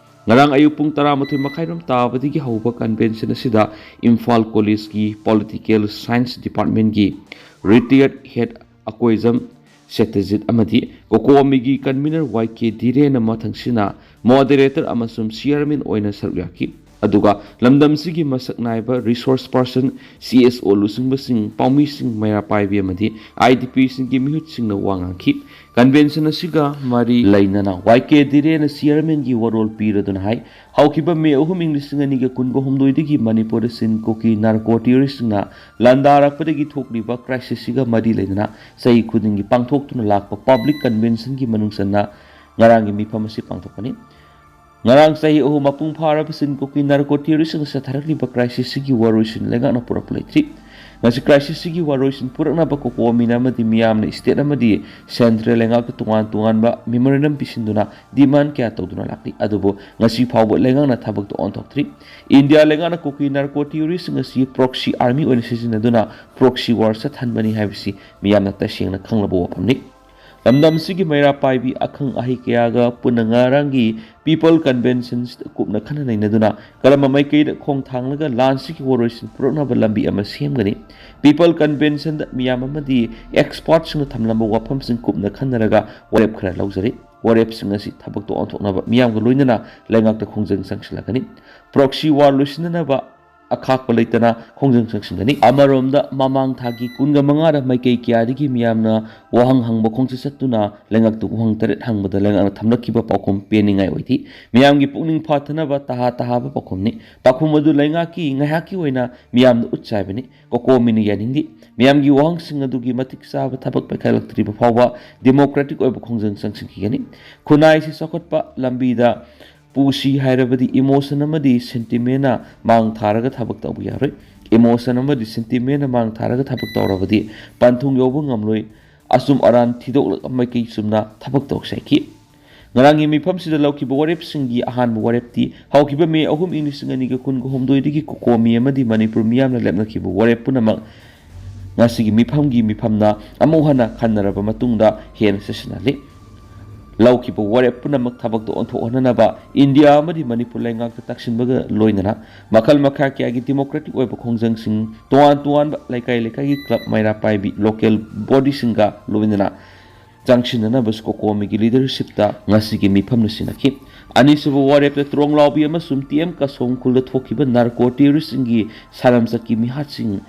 ꯉꯔꯥꯡ ꯑꯌꯨꯛ ꯄꯨꯡ ꯇꯔꯥꯃꯥꯊꯣꯏ ꯃꯈꯥꯏꯔꯣꯝ ꯇꯥꯕꯗꯒꯤ ꯍꯧꯕ ꯀꯟꯚꯦꯟꯁꯟ ꯑꯁꯤꯗ ꯏꯝꯐꯥꯜ ꯀꯣꯂꯦꯖꯀꯤ ꯄꯣꯂꯤꯇꯤꯀꯦꯜ ꯁꯥꯏꯟꯁ ꯗꯤꯄꯥꯔꯠꯃꯦꯟꯒꯤ ꯔꯤꯇꯥꯌꯔꯗ ꯍꯦꯗ ꯑꯀꯣꯏꯖꯝ ꯁꯦꯇꯖꯤꯠ ꯑꯃꯗꯤ ꯀꯣꯀꯣꯃꯤꯒꯤ ꯀꯟꯚꯤꯅꯔ ꯋꯥꯏ ꯀꯦ ꯙꯤꯔꯦꯟꯅ ꯃꯊꯪꯁꯤꯅ ꯃꯣꯗꯦꯔꯦꯇꯔ ꯑꯃꯁꯨꯡ ꯆꯤꯌꯔꯃꯦꯟ ꯑꯣꯏꯅ ꯁꯔꯨꯛ ꯌꯥꯈꯤ꯫ ꯑꯗꯨꯒ ꯂꯝꯗꯝꯁꯤꯒꯤ ꯃꯁꯛ ꯅꯥꯏꯕ ꯔꯤꯁꯣꯔꯁ ꯄꯥꯔꯁꯟ, ꯁꯤ ꯑꯦꯁ ꯑꯣ ꯂꯨꯆꯤꯡꯕꯁꯤꯡ, ꯄꯥꯎꯃꯤꯁꯤꯡ, ꯃꯩꯔꯥ ꯄꯥꯏꯕꯤ ꯑꯃꯗꯤ ꯑꯥꯏ ꯗꯤ ꯄꯤꯁꯤꯡꯒꯤ ꯃꯤꯍꯨꯠꯁꯤꯡꯅ ꯋꯥ ꯉꯥꯡꯈꯤ꯫ ꯀꯟꯚꯦꯟꯁꯟ ꯑꯁꯤꯒ ꯃꯔꯤ ꯂꯩꯅꯅ ꯋꯥꯏ ꯀꯦ ꯙꯤꯔꯦꯟꯅ ꯆꯤꯌꯔꯃꯦꯟꯒꯤ ꯋꯥꯔꯣꯜ ꯄꯤꯔꯗꯨꯅ ꯍꯥꯏ, ꯍꯧꯈꯤꯕ ꯃꯦ ꯑꯍꯨꯝ, ꯏꯪ ꯂꯤꯁꯤꯡ ꯑꯅꯤꯒ ꯀꯨꯟꯒ ꯍꯨꯝꯗꯣꯏꯗꯒꯤ ꯃꯅꯤꯄꯨꯔꯗ ꯆꯤꯟ ꯀꯨꯀꯤ ꯅꯥꯔꯀꯣ ꯇꯦꯔꯣꯔꯤꯁꯁꯤꯡꯅ ꯂꯥꯟꯗꯥꯔꯛꯄꯗꯒꯤ ꯊꯣꯛꯂꯤꯕ ꯀ꯭ꯔꯥꯏꯁꯤꯁꯁꯤꯒ ꯃꯔꯤ ꯂꯩꯅꯅ ꯆꯍꯤ ꯈꯨꯗꯤꯡꯒꯤ ꯄꯥꯡꯊꯣꯛꯇꯨꯅ ꯂꯥꯛꯄ ꯄꯕ꯭ꯂꯤꯛ ꯀꯟꯚꯦꯟꯁꯟꯒꯤ ꯃꯅꯨꯡ ꯆꯟꯅ ꯉꯔꯥꯡꯒꯤ ꯃꯤꯐꯝ ꯑꯁꯤ ꯄꯥꯡꯊꯣꯛꯄꯅꯤ꯫ ꯉꯔꯥꯡ ꯆꯍꯤ ꯑꯍꯨꯝ ꯃꯄꯨꯡ ꯐꯥꯔꯕ ꯆꯤꯟ ꯀꯨꯀꯤ ꯅꯥꯔꯀꯣ ꯇꯦꯔꯣꯔꯤꯁꯁꯤꯡꯅ ꯆꯠꯊꯔꯛꯂꯤꯕ ꯀ꯭ꯔꯥꯏꯁꯤꯁꯁꯤꯒꯤ ꯋꯥꯔꯣꯏꯁꯤꯟ ꯂꯩꯉꯥꯛꯅ ꯄꯨꯔꯛꯄ ꯂꯩꯇ꯭ꯔꯤ꯫ ꯉꯁꯤ ꯀ꯭ꯔꯥꯏꯁꯤꯁꯁꯤꯒꯤ ꯋꯥꯔꯣꯏꯁꯤꯟ ꯄꯨꯔꯛꯅꯕ ꯀꯣꯀꯣꯃꯤꯅ ꯑꯃꯗꯤ ꯃꯤꯌꯥꯝꯅ ꯁ꯭ꯇꯦꯠ ꯑꯃꯗꯤ ꯁꯦꯟꯇ꯭ꯔꯦꯜ ꯂꯩꯉꯥꯛꯇ ꯇꯣꯉꯥꯟ ꯇꯣꯉꯥꯟꯕ ꯃꯦꯃꯣꯔꯦꯟꯗꯝ ꯄꯤꯁꯤꯟꯗꯨꯅ ꯗꯤꯃꯥꯟ ꯀꯌꯥ ꯇꯧꯗꯨꯅ ꯂꯥꯛꯂꯤ꯫ ꯑꯗꯨꯕꯨ ꯉꯁꯤ ꯐꯥꯎꯕ ꯂꯩꯉꯥꯛꯅ ꯊꯕꯛꯇ ꯑꯣꯟꯊꯣꯛꯇ꯭ꯔꯤ꯫ ꯏꯟꯗꯤꯌꯥ ꯂꯩꯉꯥꯛꯅ ꯀꯨꯀꯤ ꯅꯥꯔꯀꯣ ꯇꯦꯔꯣꯔꯤꯁꯁꯤꯡ ꯑꯁꯤ ꯄ꯭ꯔꯣꯛꯁꯤ ꯑꯥꯔꯃꯤ ꯑꯣꯏꯅ ꯁꯤꯖꯤꯟꯅꯗꯨꯅ ꯄ꯭ꯔꯣꯛꯁꯤ ꯋꯥꯔ ꯆꯠꯊꯍꯟꯕꯅꯤ ꯍꯥꯏꯕꯁꯤ ꯃꯤꯌꯥꯝꯅ ꯇꯁꯦꯡꯅ ꯈꯪꯂꯕ ꯋꯥꯐꯝꯅꯤ꯫ ꯂꯝꯗꯝꯁꯤꯒꯤ ꯃꯩꯔꯥ ꯄꯥꯏꯕꯤ ꯑꯈꯪ ꯑꯍꯩ ꯀꯌꯥꯒ ꯄꯨꯟꯅ ꯉꯔꯥꯡꯒꯤ ꯄꯤꯄꯜ ꯀꯟꯚꯦꯟꯁꯟꯁꯤꯗ ꯀꯨꯞꯅ ꯈꯟꯅ ꯅꯩꯅꯗꯨꯅ ꯀꯔꯝꯕ ꯃꯥꯏꯀꯩꯗ ꯈꯣꯡ ꯊꯥꯡꯂꯒ ꯂꯥꯟꯁꯤꯒꯤ ꯋꯥꯔꯣꯏꯁꯤꯟ ꯄꯨꯔꯛꯅꯕ ꯂꯝꯕꯤ ꯑꯃ ꯁꯦꯝꯒꯅꯤ꯫ ꯄꯤꯄꯜ ꯀꯟꯚꯦꯟꯁꯟꯗ ꯃꯤꯌꯥꯝ ꯑꯃꯗꯤ ꯑꯦꯛꯁꯄꯥꯔꯠꯁꯤꯡꯅ ꯊꯝꯂꯝꯕ ꯋꯥꯐꯝꯁꯤꯡ ꯀꯨꯞꯅ ꯈꯟꯅꯔꯒ ꯋꯥꯔꯦꯞ ꯈꯔ ꯂꯧꯖꯔꯤ꯫ ꯋꯥꯔꯦꯞꯁꯤꯡ ꯑꯁꯤ ꯊꯕꯛꯇ ꯑꯣꯟꯊꯣꯛꯅꯕ ꯃꯤꯌꯥꯝꯒ ꯂꯣꯏꯅꯅ ꯂꯩꯉꯥꯛꯇ ꯈꯣꯡꯖꯪ ꯆꯪꯁꯤꯜꯂꯛꯀꯅꯤ꯫ ꯄ꯭ꯔꯣꯛꯁꯤ ꯋꯥꯔ ꯂꯣꯏꯁꯤꯟꯅꯅꯕ ꯑꯈꯥꯛꯄ ꯂꯩꯇꯅ ꯈꯣꯡꯖꯪ ꯆꯪꯁꯤꯟꯒꯅꯤ꯫ ꯑꯃꯔꯣꯝꯗ, ꯃꯃꯥꯡ ꯊꯥꯒꯤ ꯀꯨꯟꯒ ꯃꯉꯥꯗ ꯃꯥꯏꯀꯩ ꯀꯌꯥꯗꯒꯤ ꯃꯤꯌꯥꯝꯅ ꯋꯥꯍꯪ ꯍꯪꯕ ꯈꯣꯡꯆꯠ ꯆꯠꯇꯨꯅ ꯂꯩꯉꯥꯛꯇ ꯋꯥꯍꯪ ꯇꯔꯦꯠ ꯍꯪꯕꯗ ꯂꯩꯉꯥꯛꯅ ꯊꯝꯂꯛꯈꯤꯕ ꯄꯥꯎꯈꯨꯝ ꯄꯦꯟꯅꯤꯡꯉꯥꯏ ꯑꯣꯏꯗꯦ꯫ ꯃꯤꯌꯥꯝꯒꯤ ꯄꯨꯛꯅꯤꯡ ꯐꯥꯊꯅꯕ ꯇꯍꯥ ꯇꯍꯥꯕ ꯄꯥꯎꯈꯨꯝꯅꯤ꯫ ꯄꯥꯎꯈꯨꯝ ꯑꯗꯨ ꯂꯩꯉꯥꯛꯀꯤ ꯉꯥꯏꯍꯥꯛꯀꯤ ꯑꯣꯏꯅ ꯃꯤꯌꯥꯝꯗ ꯎꯠ ꯆꯥꯏꯕꯅꯤ꯫ ꯀꯣꯀꯣꯃꯤꯅ ꯌꯥꯅꯤꯡꯗꯦ꯫ ꯃꯤꯌꯥꯝꯒꯤ ꯋꯥꯍꯪꯁꯤꯡ ꯑꯗꯨꯒꯤ ꯃꯇꯤꯛ ꯆꯥꯕ ꯊꯕꯛ ꯄꯥꯏꯈꯠꯂꯛꯇ꯭ꯔꯤꯕ ꯐꯥꯎꯕ ꯗꯦꯃꯣꯀ꯭ꯔꯦꯇꯤꯛ ꯑꯣꯏꯕ ꯈꯣꯡꯖꯪ ꯆꯪꯁꯤꯟꯈꯤꯒꯅꯤ꯫ ꯈꯨꯟꯅꯥꯏꯁꯤ ꯆꯥꯎꯈꯠꯄ ꯂꯝꯕꯤꯗ ꯄꯨꯁꯤ ꯍꯥꯏꯔꯕꯗꯤ emotion ꯑꯃꯗꯤ sentimentꯅ ꯃꯥꯡ ꯊꯥꯔꯒ ꯊꯕꯛ ꯇꯧꯕ ꯌꯥꯔꯣꯏ꯫ Emotion ꯑꯃꯗꯤ sentimentꯅ ꯃꯥꯡ ꯊꯥꯔꯒ ꯊꯕꯛ ꯇꯧꯔꯕꯗꯤ ꯄꯟꯊꯨꯡ ꯌꯧꯕ ꯉꯝꯂꯣꯏ꯫ ꯑꯆꯨꯝ ꯑꯔꯥꯟ ꯊꯤꯗꯣꯛꯂꯒ ꯃꯥꯏꯀꯩ ꯆꯨꯝꯅ ꯊꯕꯛ ꯇꯧꯁꯦ ꯍꯥꯏꯈꯤ꯫ ꯉꯔꯥꯡꯒꯤ ꯃꯤꯐꯝꯁꯤꯗ ꯂꯧꯈꯤꯕ ꯋꯥꯔꯦꯞꯁꯤꯡꯒꯤ ꯑꯍꯥꯟꯕ ꯋꯥꯔꯦꯞꯇꯤ ꯍꯧꯈꯤꯕ ꯃꯦ ꯑꯍꯨꯝ, ꯏꯪ ꯂꯤꯁꯤꯡ ꯑꯅꯤꯒ ꯀꯨꯟꯒ ꯍꯨꯝꯗꯣꯏꯗꯒꯤ ꯀꯣꯀꯣꯃꯤ ꯑꯃꯗꯤ ꯃꯅꯤꯄꯨꯔ ꯃꯤꯌꯥꯝꯅ ꯂꯦꯞꯅꯈꯤꯕ ꯋꯥꯔꯦꯞ ꯄꯨꯝꯅꯃꯛ ꯉꯁꯤꯒꯤ ꯃꯤꯐꯝꯒꯤ ꯃꯤꯐꯝꯅ ꯑꯃꯨꯛ ꯍꯟꯅ ꯈꯟꯅꯔꯕ ꯃꯇꯨꯡꯗ ꯍꯦꯟꯅ ꯆꯦꯠꯁꯤꯟꯍꯜꯂꯤ꯫ ꯂꯧꯈꯤꯕ ꯋꯥꯔꯦꯞ ꯄꯨꯝꯅꯃꯛ ꯊꯕꯛꯇ ꯑꯣꯟꯊꯣꯛꯍꯟꯅꯅꯕ ꯏꯟꯗꯤꯌꯥ ꯑꯃꯗꯤ ꯃꯅꯤꯄꯨꯔ ꯂꯩꯉꯥꯛꯇ ꯇꯛꯁꯤꯟꯕꯒ ꯂꯣꯏꯅꯅ ꯃꯈꯜ ꯃꯈꯥ ꯀꯌꯥꯒꯤ ꯗꯦꯃꯣꯀ꯭ꯔꯦꯇꯤꯛ ꯑꯣꯏꯕ ꯈꯣꯡꯖꯪꯁꯤꯡ, ꯇꯣꯉꯥꯟ ꯇꯣꯉꯥꯟꯕ ꯂꯩꯀꯥꯏ ꯂꯩꯀꯥꯏꯒꯤ ꯀ꯭ꯂꯕ, ꯃꯩꯔꯥ ꯄꯥꯏꯕꯤ, ꯂꯣꯀꯦꯜ ꯕꯣꯗꯤꯁꯤꯡꯒ ꯂꯣꯏꯅꯅ ꯆꯪꯁꯤꯟꯅꯅꯕꯁꯨ ꯀꯣꯀꯣꯃꯤꯒꯤ ꯂꯤꯗꯔꯁꯤꯞꯇ ꯉꯁꯤꯒꯤ ꯃꯤꯐꯝꯅ ꯁꯤꯟꯅꯈꯤ꯫ ꯑꯅꯤꯁꯨꯕ ꯋꯥꯔꯦꯞꯇ ꯇ꯭ꯔꯣꯡꯂꯥꯎꯕꯤ ꯑꯃꯁꯨꯡ ꯇꯤ ꯑꯦꯝ ꯀꯁꯣꯡ ꯈꯨꯜꯗ ꯊꯣꯛꯈꯤꯕ ꯅꯥꯔꯀꯣ ꯇꯦꯔꯣꯔꯤꯁꯁꯤꯡꯒꯤ ꯁꯥꯔꯝꯆꯠꯀꯤ ꯃꯤꯍꯥꯠꯁꯤꯡ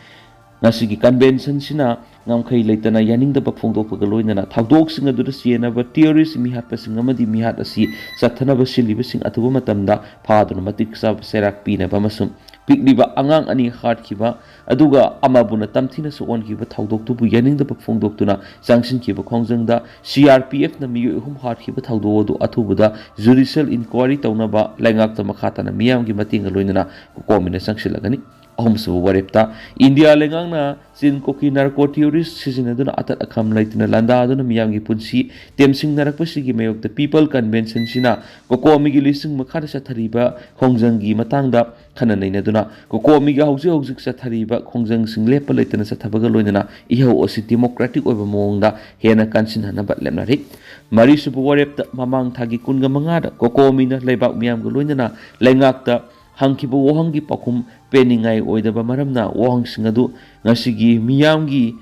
ꯉꯁꯤꯒꯤ ꯀꯟꯚꯦꯟꯁꯟꯁꯤꯅ ꯉꯝꯈꯩ ꯂꯩꯇꯅ ꯌꯥꯅꯤꯡꯗꯕ ꯐꯣꯡꯗꯣꯛꯄꯒ ꯂꯣꯏꯅꯅ ꯊꯧꯗꯣꯛꯁꯤꯡ ꯑꯗꯨꯗ ꯆꯦꯟꯅꯕ ꯇꯦꯔꯣꯔꯤꯁ ꯃꯤꯍꯥꯠꯄꯁꯤꯡ ꯑꯃꯗꯤ ꯃꯤꯍꯥꯠ ꯑꯁꯤ ꯆꯠꯊꯅꯕ ꯁꯤꯜꯂꯤꯕꯁꯤꯡ ꯑꯊꯨꯕ ꯃꯇꯝꯗ ꯐꯥꯗꯨꯅ ꯃꯇꯤꯛ ꯆꯥꯕ ꯆꯩꯔꯥꯛ ꯄꯤꯅꯕ ꯑꯃꯁꯨꯡ ꯄꯤꯛꯂꯤꯕ ꯑꯉꯥꯡ ꯑꯅꯤ ꯍꯥꯠꯈꯤꯕ ꯑꯗꯨꯒ ꯑꯃꯕꯨꯅ ꯇꯝꯊꯤꯅ ꯁꯣꯛꯍꯟꯈꯤꯕ ꯊꯧꯗꯣꯛꯇꯨꯕꯨ ꯌꯥꯅꯤꯡꯗꯕ ꯐꯣꯡꯗꯣꯛꯇꯨꯅ ꯆꯪꯁꯤꯟꯈꯤꯕ ꯈꯣꯡꯖꯪꯗ ꯁꯤ ꯑꯥꯔ ꯄꯤ ꯑꯦꯐꯅ ꯃꯤꯑꯣꯏ ꯑꯍꯨꯝ ꯍꯥꯠꯈꯤꯕ ꯊꯧꯗꯣꯛ ꯑꯗꯨ ꯑꯊꯨꯕꯗ ꯖꯨꯗꯤꯁꯤꯌꯦꯜ ꯏꯟꯀ꯭ꯋꯥꯏꯔꯤ ꯇꯧꯅꯕ ꯂꯩꯉꯥꯛꯇ ꯃꯈꯥ ꯇꯥꯅ ꯃꯤꯌꯥꯝꯒꯤ ꯃꯇꯦꯡꯒ ꯂꯣꯏꯅꯅ ꯀꯣꯀꯣꯃꯤꯅ ꯆꯪꯁꯤꯜꯂꯒꯅꯤ꯫ ꯑꯍꯨꯝꯁꯨꯕ ꯋꯥꯔꯦꯞꯇ ꯏꯟꯗꯤꯌꯥ ꯂꯩꯉꯥꯛꯅ ꯆꯤꯟ ꯀꯣꯀꯤ ꯅꯥꯔꯀꯣ ꯇꯦꯔꯣꯔꯤꯁ ꯁꯤꯖꯤꯟꯅꯗꯨꯅ ꯑꯇꯠ ꯑꯈꯝ ꯂꯩꯇꯅ ꯂꯥꯟꯗꯥꯗꯨꯅ ꯃꯤꯌꯥꯝꯒꯤ ꯄꯨꯟꯁꯤ ꯇꯦꯝꯁꯤꯡꯅꯔꯛꯄꯁꯤꯒꯤ ꯃꯥꯌꯣꯛꯇ ꯄꯤꯄꯜ ꯀꯟꯚꯦꯟꯁꯟꯁꯤꯅ ꯀꯣꯀꯣꯃꯤꯒꯤ ꯂꯤꯁꯤꯡ ꯃꯈꯥꯗ ꯆꯠꯊꯔꯤꯕ ꯈꯣꯡꯖꯪꯒꯤ ꯃꯇꯥꯡꯗ ꯈꯟꯅ ꯅꯩꯅꯗꯨꯅ ꯀꯣꯀꯣꯃꯤꯒꯤ ꯍꯧꯖꯤꯛ ꯍꯧꯖꯤꯛ ꯆꯠꯊꯔꯤꯕ ꯈꯣꯡꯖꯪꯁꯤꯡ ꯂꯦꯞꯄ ꯂꯩꯇꯅ ꯆꯠꯊꯕꯒ ꯂꯣꯏꯅꯅ ꯏꯍꯧ ꯑꯁꯤ ꯗꯦꯃꯣꯀ꯭ꯔꯦꯇꯤꯛ ꯑꯣꯏꯕ ꯃꯑꯣꯡꯗ ꯍꯦꯟꯅ ꯀꯟꯁꯤꯟꯍꯟꯅꯕ ꯂꯦꯞꯅꯔꯤ꯫ ꯃꯔꯤꯁꯨꯕ ꯋꯥꯔꯦꯞꯇ ꯃꯃꯥꯡ ꯊꯥꯒꯤ ꯀꯨꯟꯒ ꯃꯉꯥꯗ ꯀꯣꯀꯣꯃꯤꯅ ꯂꯩꯕꯥꯛ ꯃꯤꯌꯥꯝꯒ ꯂꯣꯏꯅꯅ ꯂꯩꯉꯥꯛꯇ ꯍꯪꯈꯤꯕ ꯋꯥꯍꯪꯒꯤ ꯄꯥꯎꯈꯨꯝ ꯄꯦꯟꯅꯤꯡꯉꯥꯏ ꯑꯣꯏꯗꯕ ꯃꯔꯝꯅ ꯋꯥꯍꯪꯁꯤꯡ ꯑꯗꯨ ꯉꯁꯤꯒꯤ ꯃꯤꯌꯥꯝꯒꯤ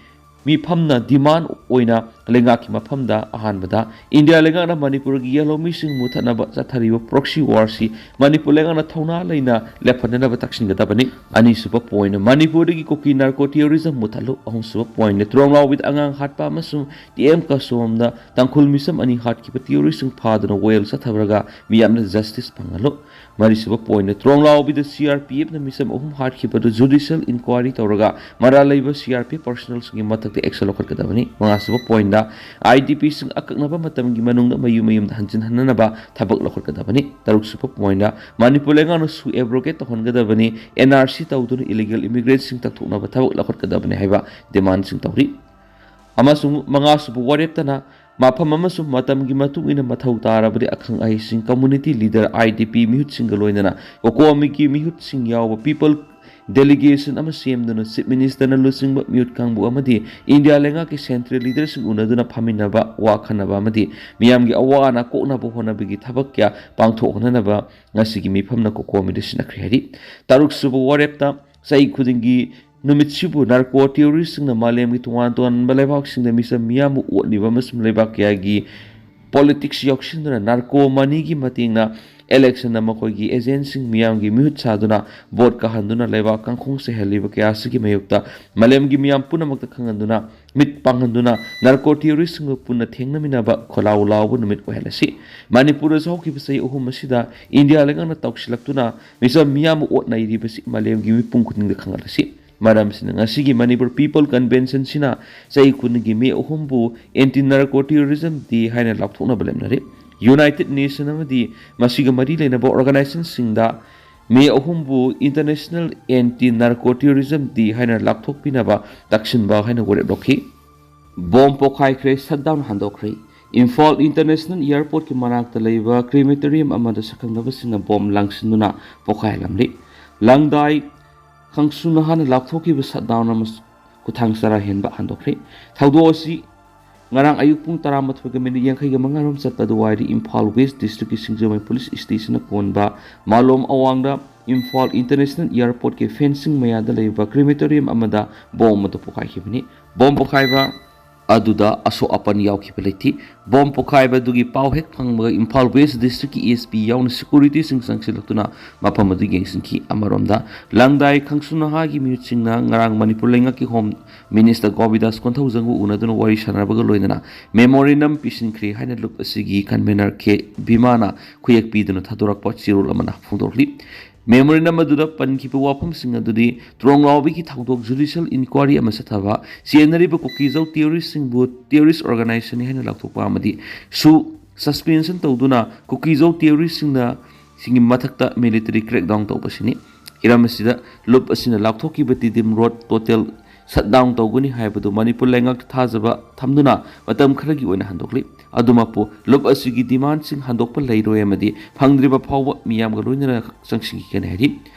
ꯃꯤꯐꯝꯅ ꯗꯤꯃꯥꯟ ꯑꯣꯏꯅ ꯂꯩꯉꯥꯛꯀꯤ ꯃꯐꯝꯗ ꯑꯍꯥꯟꯕꯗ ꯏꯟꯗꯤꯌꯥ ꯂꯩꯉꯥꯛꯅ ꯃꯅꯤꯄꯨꯔꯒꯤ ꯌꯦꯜꯍꯧꯃꯤꯁꯤꯡ ꯃꯨꯊꯠꯅꯕ ꯆꯠꯊꯔꯤꯕ proxy war ꯁꯤ ꯃꯅꯤꯄꯨꯔ ꯂꯩꯉꯥꯛꯅ ꯊꯧꯅꯥ ꯂꯩꯅ ꯂꯦꯞꯍꯟꯅꯅꯕ ꯇꯛꯁꯤꯟꯒꯗꯕꯅꯤ꯫ ꯑꯅꯤꯁꯨꯕ point, ꯃꯅꯤꯄꯨꯔꯗꯒꯤ ꯀꯨꯀꯤ narco terrorism ꯃꯨꯊꯠꯂꯨ꯫ ꯑꯍꯨꯝꯁꯨꯕ point, ꯇ꯭ꯔꯣꯝꯂꯥꯎꯕꯤꯗ ꯑꯉꯥꯡ ꯍꯥꯠꯄ ꯑꯃꯁꯨꯡ ꯇꯤ ꯑꯦꯝ ꯀꯁꯣꯝꯗ ꯇꯥꯡꯈꯨꯜ ꯃꯤꯁꯝ ꯑꯅꯤ ꯍꯥꯠꯈꯤꯕ terrorist ꯁꯤꯡ ꯐꯥꯗꯨꯅ ꯋꯥꯌꯦꯜ ꯆꯠꯊꯕꯔꯒ ꯃꯤꯌꯥꯝꯅ justice ꯐꯪꯍꯜꯂꯨ꯫ ꯃꯔꯤꯁꯨꯕ point, ꯇ꯭ꯔꯣꯝꯂꯥꯎꯕꯤꯗ C R P ꯑꯦꯐꯅ ꯃꯤꯁꯝ ꯑꯍꯨꯝ ꯍꯥꯠꯈꯤꯕꯗꯨ judicial inquiry ꯇꯧꯔꯒ ꯃꯔꯥꯜ ꯂꯩꯕ C R P F personnel ꯁꯤꯡꯒꯤ ꯃꯊꯛꯇ action ꯂꯧꯈꯠꯀꯗꯕꯅꯤ꯫ ꯃꯉꯥꯁꯨꯕ point, ꯑꯥꯏ ꯗꯤ ꯄꯤ ꯁꯤꯡ ꯑꯀꯛꯅꯕ ꯃꯇꯝꯒꯤ ꯃꯅꯨꯡꯗ ꯃꯌꯨꯝ ꯃꯌꯨꯝꯗ ꯍꯟꯖꯤꯟꯍꯟꯅꯅꯕ ꯊꯕꯛ ꯂꯧꯈꯠꯀꯗꯕꯅꯤ꯫ ꯇꯔꯨꯛꯁꯨꯕ point, ꯃꯅꯤꯄꯨꯔ ꯂꯩꯉꯥꯛꯅ ꯁꯨ abrogate ꯇꯧꯍꯟꯒꯗꯕꯅꯤ꯫ ꯑꯦꯟ ꯑꯥꯔ ꯁꯤ ꯇꯧꯗꯨꯅ illegal immigrant ꯁꯤꯡ ꯇꯛꯊꯣꯛꯅꯕ ꯊꯕꯛ ꯂꯧꯈꯠꯀꯗꯕꯅꯤ ꯍꯥꯏꯕ demand ꯁꯤꯡ ꯇꯧꯔꯤ꯫ ꯑꯃꯁꯨꯡ ꯃꯉꯥꯁꯨꯕ ꯋꯥꯔꯦꯞꯇꯅ ꯃꯐꯝ ꯑꯃꯁꯨꯡ ꯃꯇꯝꯒꯤ ꯃꯇꯨꯡ ꯏꯟꯅ ꯃꯊꯧ ꯇꯥꯔꯕꯗꯤ ꯑꯈꯪ ꯑꯍꯩꯁꯤꯡ, community leader, ꯑꯥꯏ ꯗꯤ ꯄꯤ ꯃꯤꯍꯨꯠꯁꯤꯡꯒ ꯂꯣꯏꯅꯅ ꯀꯣꯀꯣꯃꯤꯒꯤ ꯃꯤꯍꯨꯠꯁꯤꯡ ꯌꯥꯎꯕ people delegation ꯑꯃ ꯁꯦꯝꯗꯨꯅ Chief Minister ꯅ ꯂꯨꯆꯤꯡꯕ ꯃꯤꯍꯨꯠ ꯀꯥꯡꯕꯨ ꯑꯃꯗꯤ ꯏꯟꯗꯤꯌꯥ ꯂꯩꯉꯥꯛꯀꯤ central leader ꯁꯤꯡ ꯎꯅꯗꯨꯅ ꯐꯝꯃꯤꯟꯅꯕ, ꯋꯥ ꯈꯟꯅꯕ ꯑꯃꯗꯤ ꯃꯤꯌꯥꯝꯒꯤ ꯑꯋꯥ ꯑꯅꯥ ꯀꯣꯛꯅꯕ ꯍꯣꯠꯅꯕꯒꯤ ꯊꯕꯛ ꯀꯌꯥ ꯄꯥꯡꯊꯣꯛꯍꯟꯅꯅꯕ ꯉꯁꯤꯒꯤ ꯃꯤꯐꯝꯅ ꯀꯣꯀꯣꯃꯤꯗ ꯁꯤꯟꯅꯈ꯭ꯔꯦ ꯍꯥꯏꯔꯤ꯫ ꯇꯔꯨꯛꯁꯨꯕ ꯋꯥꯔꯦꯞꯇ ꯆꯍꯤ ꯈꯨꯗꯤꯡꯒꯤ ꯅꯨꯃꯤꯠꯁꯤꯕꯨ narco terrorist ꯁꯤꯡꯅ ꯃꯥꯂꯦꯝꯒꯤ ꯇꯣꯉꯥꯟ ꯇꯣꯉꯥꯟꯕ ꯂꯩꯕꯥꯛꯁꯤꯡꯗ ꯃꯤꯆꯝ ꯃꯤꯌꯥꯝꯕꯨ ꯑꯣꯠꯂꯤꯕ ꯑꯃꯁꯨꯡ ꯂꯩꯕꯥꯛ ꯀꯌꯥꯒꯤ politics ꯌꯥꯎꯁꯤꯟꯗꯨꯅ narco money ꯒꯤ ꯃꯇꯦꯡꯅ election ꯗ ꯃꯈꯣꯏꯒꯤ agent ꯁꯤꯡ ꯃꯤꯌꯥꯝꯒꯤ ꯃꯤꯍꯨꯠ ꯁꯥꯗꯨꯅ vote ꯀꯥꯍꯟꯗꯨꯅ ꯂꯩꯕꯥꯛ ꯀꯥꯡꯈꯣꯡ ꯆꯥꯏꯍꯜꯂꯤꯕ ꯀꯌꯥ ꯑꯁꯤꯒꯤ ꯃꯥꯌꯣꯛꯇ ꯃꯥꯂꯦꯝꯒꯤ ꯃꯤꯌꯥꯝ ꯄꯨꯝꯅꯃꯛꯇ ꯈꯪꯍꯟꯗꯨꯅ, ꯃꯤꯠ ꯄꯥꯡꯍꯟꯗꯨꯅ narco terrorist ꯁꯤꯡꯒ ꯄꯨꯟꯅ ꯊꯦꯡꯅꯃꯤꯟꯅꯕ ꯈꯣꯜꯂꯥꯎ ꯂꯥꯎꯕ ꯅꯨꯃꯤꯠ ꯑꯣꯏꯍꯜꯂꯁꯤ꯫ ꯃꯅꯤꯄꯨꯔꯗꯁꯨ ꯍꯧꯈꯤꯕ ꯆꯍꯤ ꯑꯍꯨꯝ ꯑꯁꯤꯗ ꯏꯟꯗꯤꯌꯥ ꯂꯩꯉꯥꯛꯅ ꯇꯧꯁꯤꯜꯂꯛꯇꯨꯅ ꯃꯤꯆꯝ ꯃꯤꯌꯥꯝꯕꯨ ꯑꯣꯠ ꯅꯩꯔꯤꯕꯁꯤ ꯃꯥꯂꯦꯝꯒꯤ ꯃꯤꯄꯨꯝ ꯈꯨꯗꯤꯡꯗ ꯈꯪꯍꯜꯂꯁꯤ꯫ ꯃꯔꯝ ꯑꯁꯤꯅ ꯉꯁꯤꯒꯤ ꯃꯅꯤꯄꯨꯔ People Convention ꯁꯤꯅ ꯆꯍꯤ ꯈꯨꯗꯤꯡꯒꯤ ꯃꯦ ꯑꯍꯨꯝꯕꯨ Anti Narco Terrorism Day ꯍꯥꯏꯅ ꯂꯥꯎꯊꯣꯛꯅꯕ ꯂꯦꯞꯅꯔꯤ꯫ United Nation ꯑꯃꯗꯤ ꯃꯁꯤꯒ ꯃꯔꯤ ꯂꯩꯅꯕ organization ꯁꯤꯡꯗ ꯃꯦ ꯑꯍꯨꯝꯕꯨ International Anti Narco Terrorism Day ꯍꯥꯏꯅ ꯂꯥꯎꯊꯣꯛꯄꯤꯅꯕ ꯇꯛꯁꯤꯟꯕ ꯍꯥꯏꯅ ꯋꯥꯔꯦꯞ ꯂꯧꯈꯤ꯫ ꯕꯣꯝ ꯄꯣꯈꯥꯏꯈ꯭ꯔꯦ, shutdown ꯍꯟꯗꯣꯛꯈ꯭ꯔꯦ꯫ ꯏꯝꯐꯥꯜ International Airport ꯀꯤ ꯃꯅꯥꯛꯇ ꯂꯩꯕ crematorium ꯑꯃꯗ ꯁꯛꯈꯪꯅꯕꯁꯤꯡꯅ ꯕꯣꯝ ꯂꯪꯁꯤꯟꯗꯨꯅ ꯄꯣꯈꯥꯏꯍꯜꯂꯝꯂꯤ꯫ ꯂꯪꯗꯥꯏ ꯈꯪꯁꯨ ꯅꯍꯥꯅ ꯂꯥꯎꯊꯣꯛꯈꯤꯕ shutdown ꯑꯃ ꯈꯨꯊꯥꯡ ꯆꯔꯥ ꯍꯦꯟꯕ ꯍꯟꯗꯣꯛꯈ꯭ꯔꯦ꯫ ꯊꯧꯗꯣꯛ ꯑꯁꯤ ꯉꯔꯥꯡ ꯑꯌꯨꯛ ꯄꯨꯡ ꯇꯔꯥꯃꯥꯊꯣꯏꯒ minute ꯌꯥꯡꯈꯩꯒ ꯃꯉꯥ ꯔꯣꯝ ꯆꯠꯄ ꯑꯗꯨꯋꯥꯏꯗ ꯏꯝꯐꯥꯜ West District ꯀꯤ ꯁꯤꯡꯖꯃꯩ Police Station ꯅ ꯀꯣꯟꯕ ꯃꯥꯂꯣꯝ ꯑꯋꯥꯡꯗ ꯏꯝꯐꯥꯜ International Airport ꯀꯤ fencing ꯃꯌꯥꯗ ꯂꯩꯕ crematorium ꯑꯃꯗ ꯕꯣꯝ ꯑꯗꯨ ꯄꯣꯈꯥꯏꯈꯤꯕꯅꯤ꯫ ꯕꯣꯝ ꯄꯣꯈꯥꯏꯕ ꯑꯗꯨꯗ ꯑꯁꯣꯛ ꯑꯄꯟ ꯌꯥꯎꯈꯤꯕ ꯂꯩꯇꯦ꯫ ꯕꯣꯝ ꯄꯣꯈꯥꯏꯕ ꯑꯗꯨꯒꯤ ꯄꯥꯎ ꯍꯦꯛ ꯐꯪꯕꯒ ꯏꯝꯐꯥꯜ ꯋꯦꯁ ꯗꯤꯁꯇ꯭ꯔꯤꯛꯀꯤ ꯑꯦꯁ ꯄꯤ ꯌꯥꯎꯅ ꯁꯦꯀ꯭ꯌꯨꯔꯤꯇꯤꯁꯤꯡ ꯆꯪꯁꯤꯜꯂꯛꯇꯨꯅ ꯃꯐꯝ ꯑꯗꯨ ꯌꯦꯡꯁꯤꯟꯈꯤ꯫ ꯑꯃꯔꯣꯝꯗ, ꯂꯪꯗꯥꯏ ꯈꯪꯁꯨ ꯅꯍꯥꯒꯤ ꯃꯤꯍꯨꯠꯁꯤꯡꯅ ꯉꯔꯥꯡ ꯃꯅꯤꯄꯨꯔ ꯂꯩꯉꯥꯛꯀꯤ ꯍꯣꯝ ꯃꯤꯅꯤꯁꯇꯔ ꯒꯣꯕꯤꯟꯗꯥꯁ ꯀꯣꯟꯊꯧꯖꯝꯒ ꯎꯅꯗꯨꯅ ꯋꯥꯔꯤ ꯁꯥꯟꯅꯕꯒ ꯂꯣꯏꯅꯅ ꯃꯦꯃꯣꯔꯦꯟꯗꯝ ꯄꯤꯁꯤꯟꯈ꯭ꯔꯦ ꯍꯥꯏꯅ ꯂꯨꯞ ꯑꯁꯤꯒꯤ ꯀꯟꯚꯦꯅꯔ ꯀꯦ ꯚꯤꯃꯥꯅ ꯈꯨꯌꯦꯛ ꯄꯤꯗꯨꯅ ꯊꯥꯗꯣꯔꯛꯄ ꯆꯦꯔꯣꯜ ꯑꯃꯅ ꯐꯣꯡꯗꯣꯛꯂꯤ꯫ ꯃꯦꯃꯣꯔꯦꯟꯗꯝ ꯑꯗꯨꯗ ꯄꯟꯈꯤꯕ ꯋꯥꯐꯝꯁꯤꯡ ꯑꯗꯨꯗꯤ ꯇ꯭ꯔꯣꯡꯂꯥꯎꯕꯤꯒꯤ ꯊꯧꯗꯣꯛ ꯖꯨꯗꯤꯁꯤꯌꯦꯜ ꯏꯟꯀ꯭ꯋꯥꯔꯤ ꯑꯃ ꯆꯠꯊꯕ, ꯆꯦꯟꯅꯔꯤꯕ ꯀꯨꯀꯤꯖꯧ ꯇꯦꯔꯣꯔꯤꯁꯁꯤꯡꯕꯨ ꯇꯦꯔꯣꯔꯤꯁ ꯑꯣꯔꯒꯅꯥꯏꯖꯦꯁꯟꯅꯤ ꯍꯥꯏꯅ ꯂꯥꯎꯊꯣꯛꯄ ꯑꯃꯗꯤ ꯁꯨ ꯁꯁꯄꯦꯟꯁꯟ ꯇꯧꯗꯨꯅ ꯀꯨꯀꯤꯖꯧ ꯇꯦꯔꯣꯔꯤꯁꯁꯤꯡꯅ ꯁꯤꯡꯒꯤ ꯃꯊꯛꯇ ꯃꯤꯂꯤꯇꯔꯤ ꯀ꯭ꯔꯦꯛꯗꯥꯎꯟ ꯇꯧꯕꯁꯤꯅꯤ꯫ ꯍꯤꯔꯝ ꯑꯁꯤꯗ ꯂꯨꯞ ꯑꯁꯤꯅ ꯂꯥꯎꯊꯣꯛꯈꯤꯕ ꯇꯤꯗꯤꯝ ꯔꯣꯗ ꯇꯣꯇꯦꯜ ꯁꯠꯗꯥꯎꯟ ꯇꯧꯒꯅꯤ ꯍꯥꯏꯕꯗꯨ ꯃꯅꯤꯄꯨꯔ ꯂꯩꯉꯥꯛꯇ ꯊꯥꯖꯕ ꯊꯝꯗꯨꯅ ꯃꯇꯝ ꯈꯔꯒꯤ ꯑꯣꯏꯅ ꯍꯟꯗꯣꯛꯂꯤ꯫ ꯑꯗꯨꯃꯛꯄꯨ ꯂꯨꯞ ꯑꯁꯤꯒꯤ ꯗꯤꯃꯥꯟꯁꯤꯡ ꯍꯟꯗꯣꯛꯄ ꯂꯩꯔꯣꯏ ꯑꯃꯗꯤ ꯐꯪꯗ꯭ꯔꯤꯕ ꯐꯥꯎꯕ ꯃꯤꯌꯥꯝꯒ ꯂꯣꯏꯅꯅ ꯆꯪꯁꯤꯟꯈꯤꯒꯅꯤ ꯍꯥꯏꯔꯤ꯫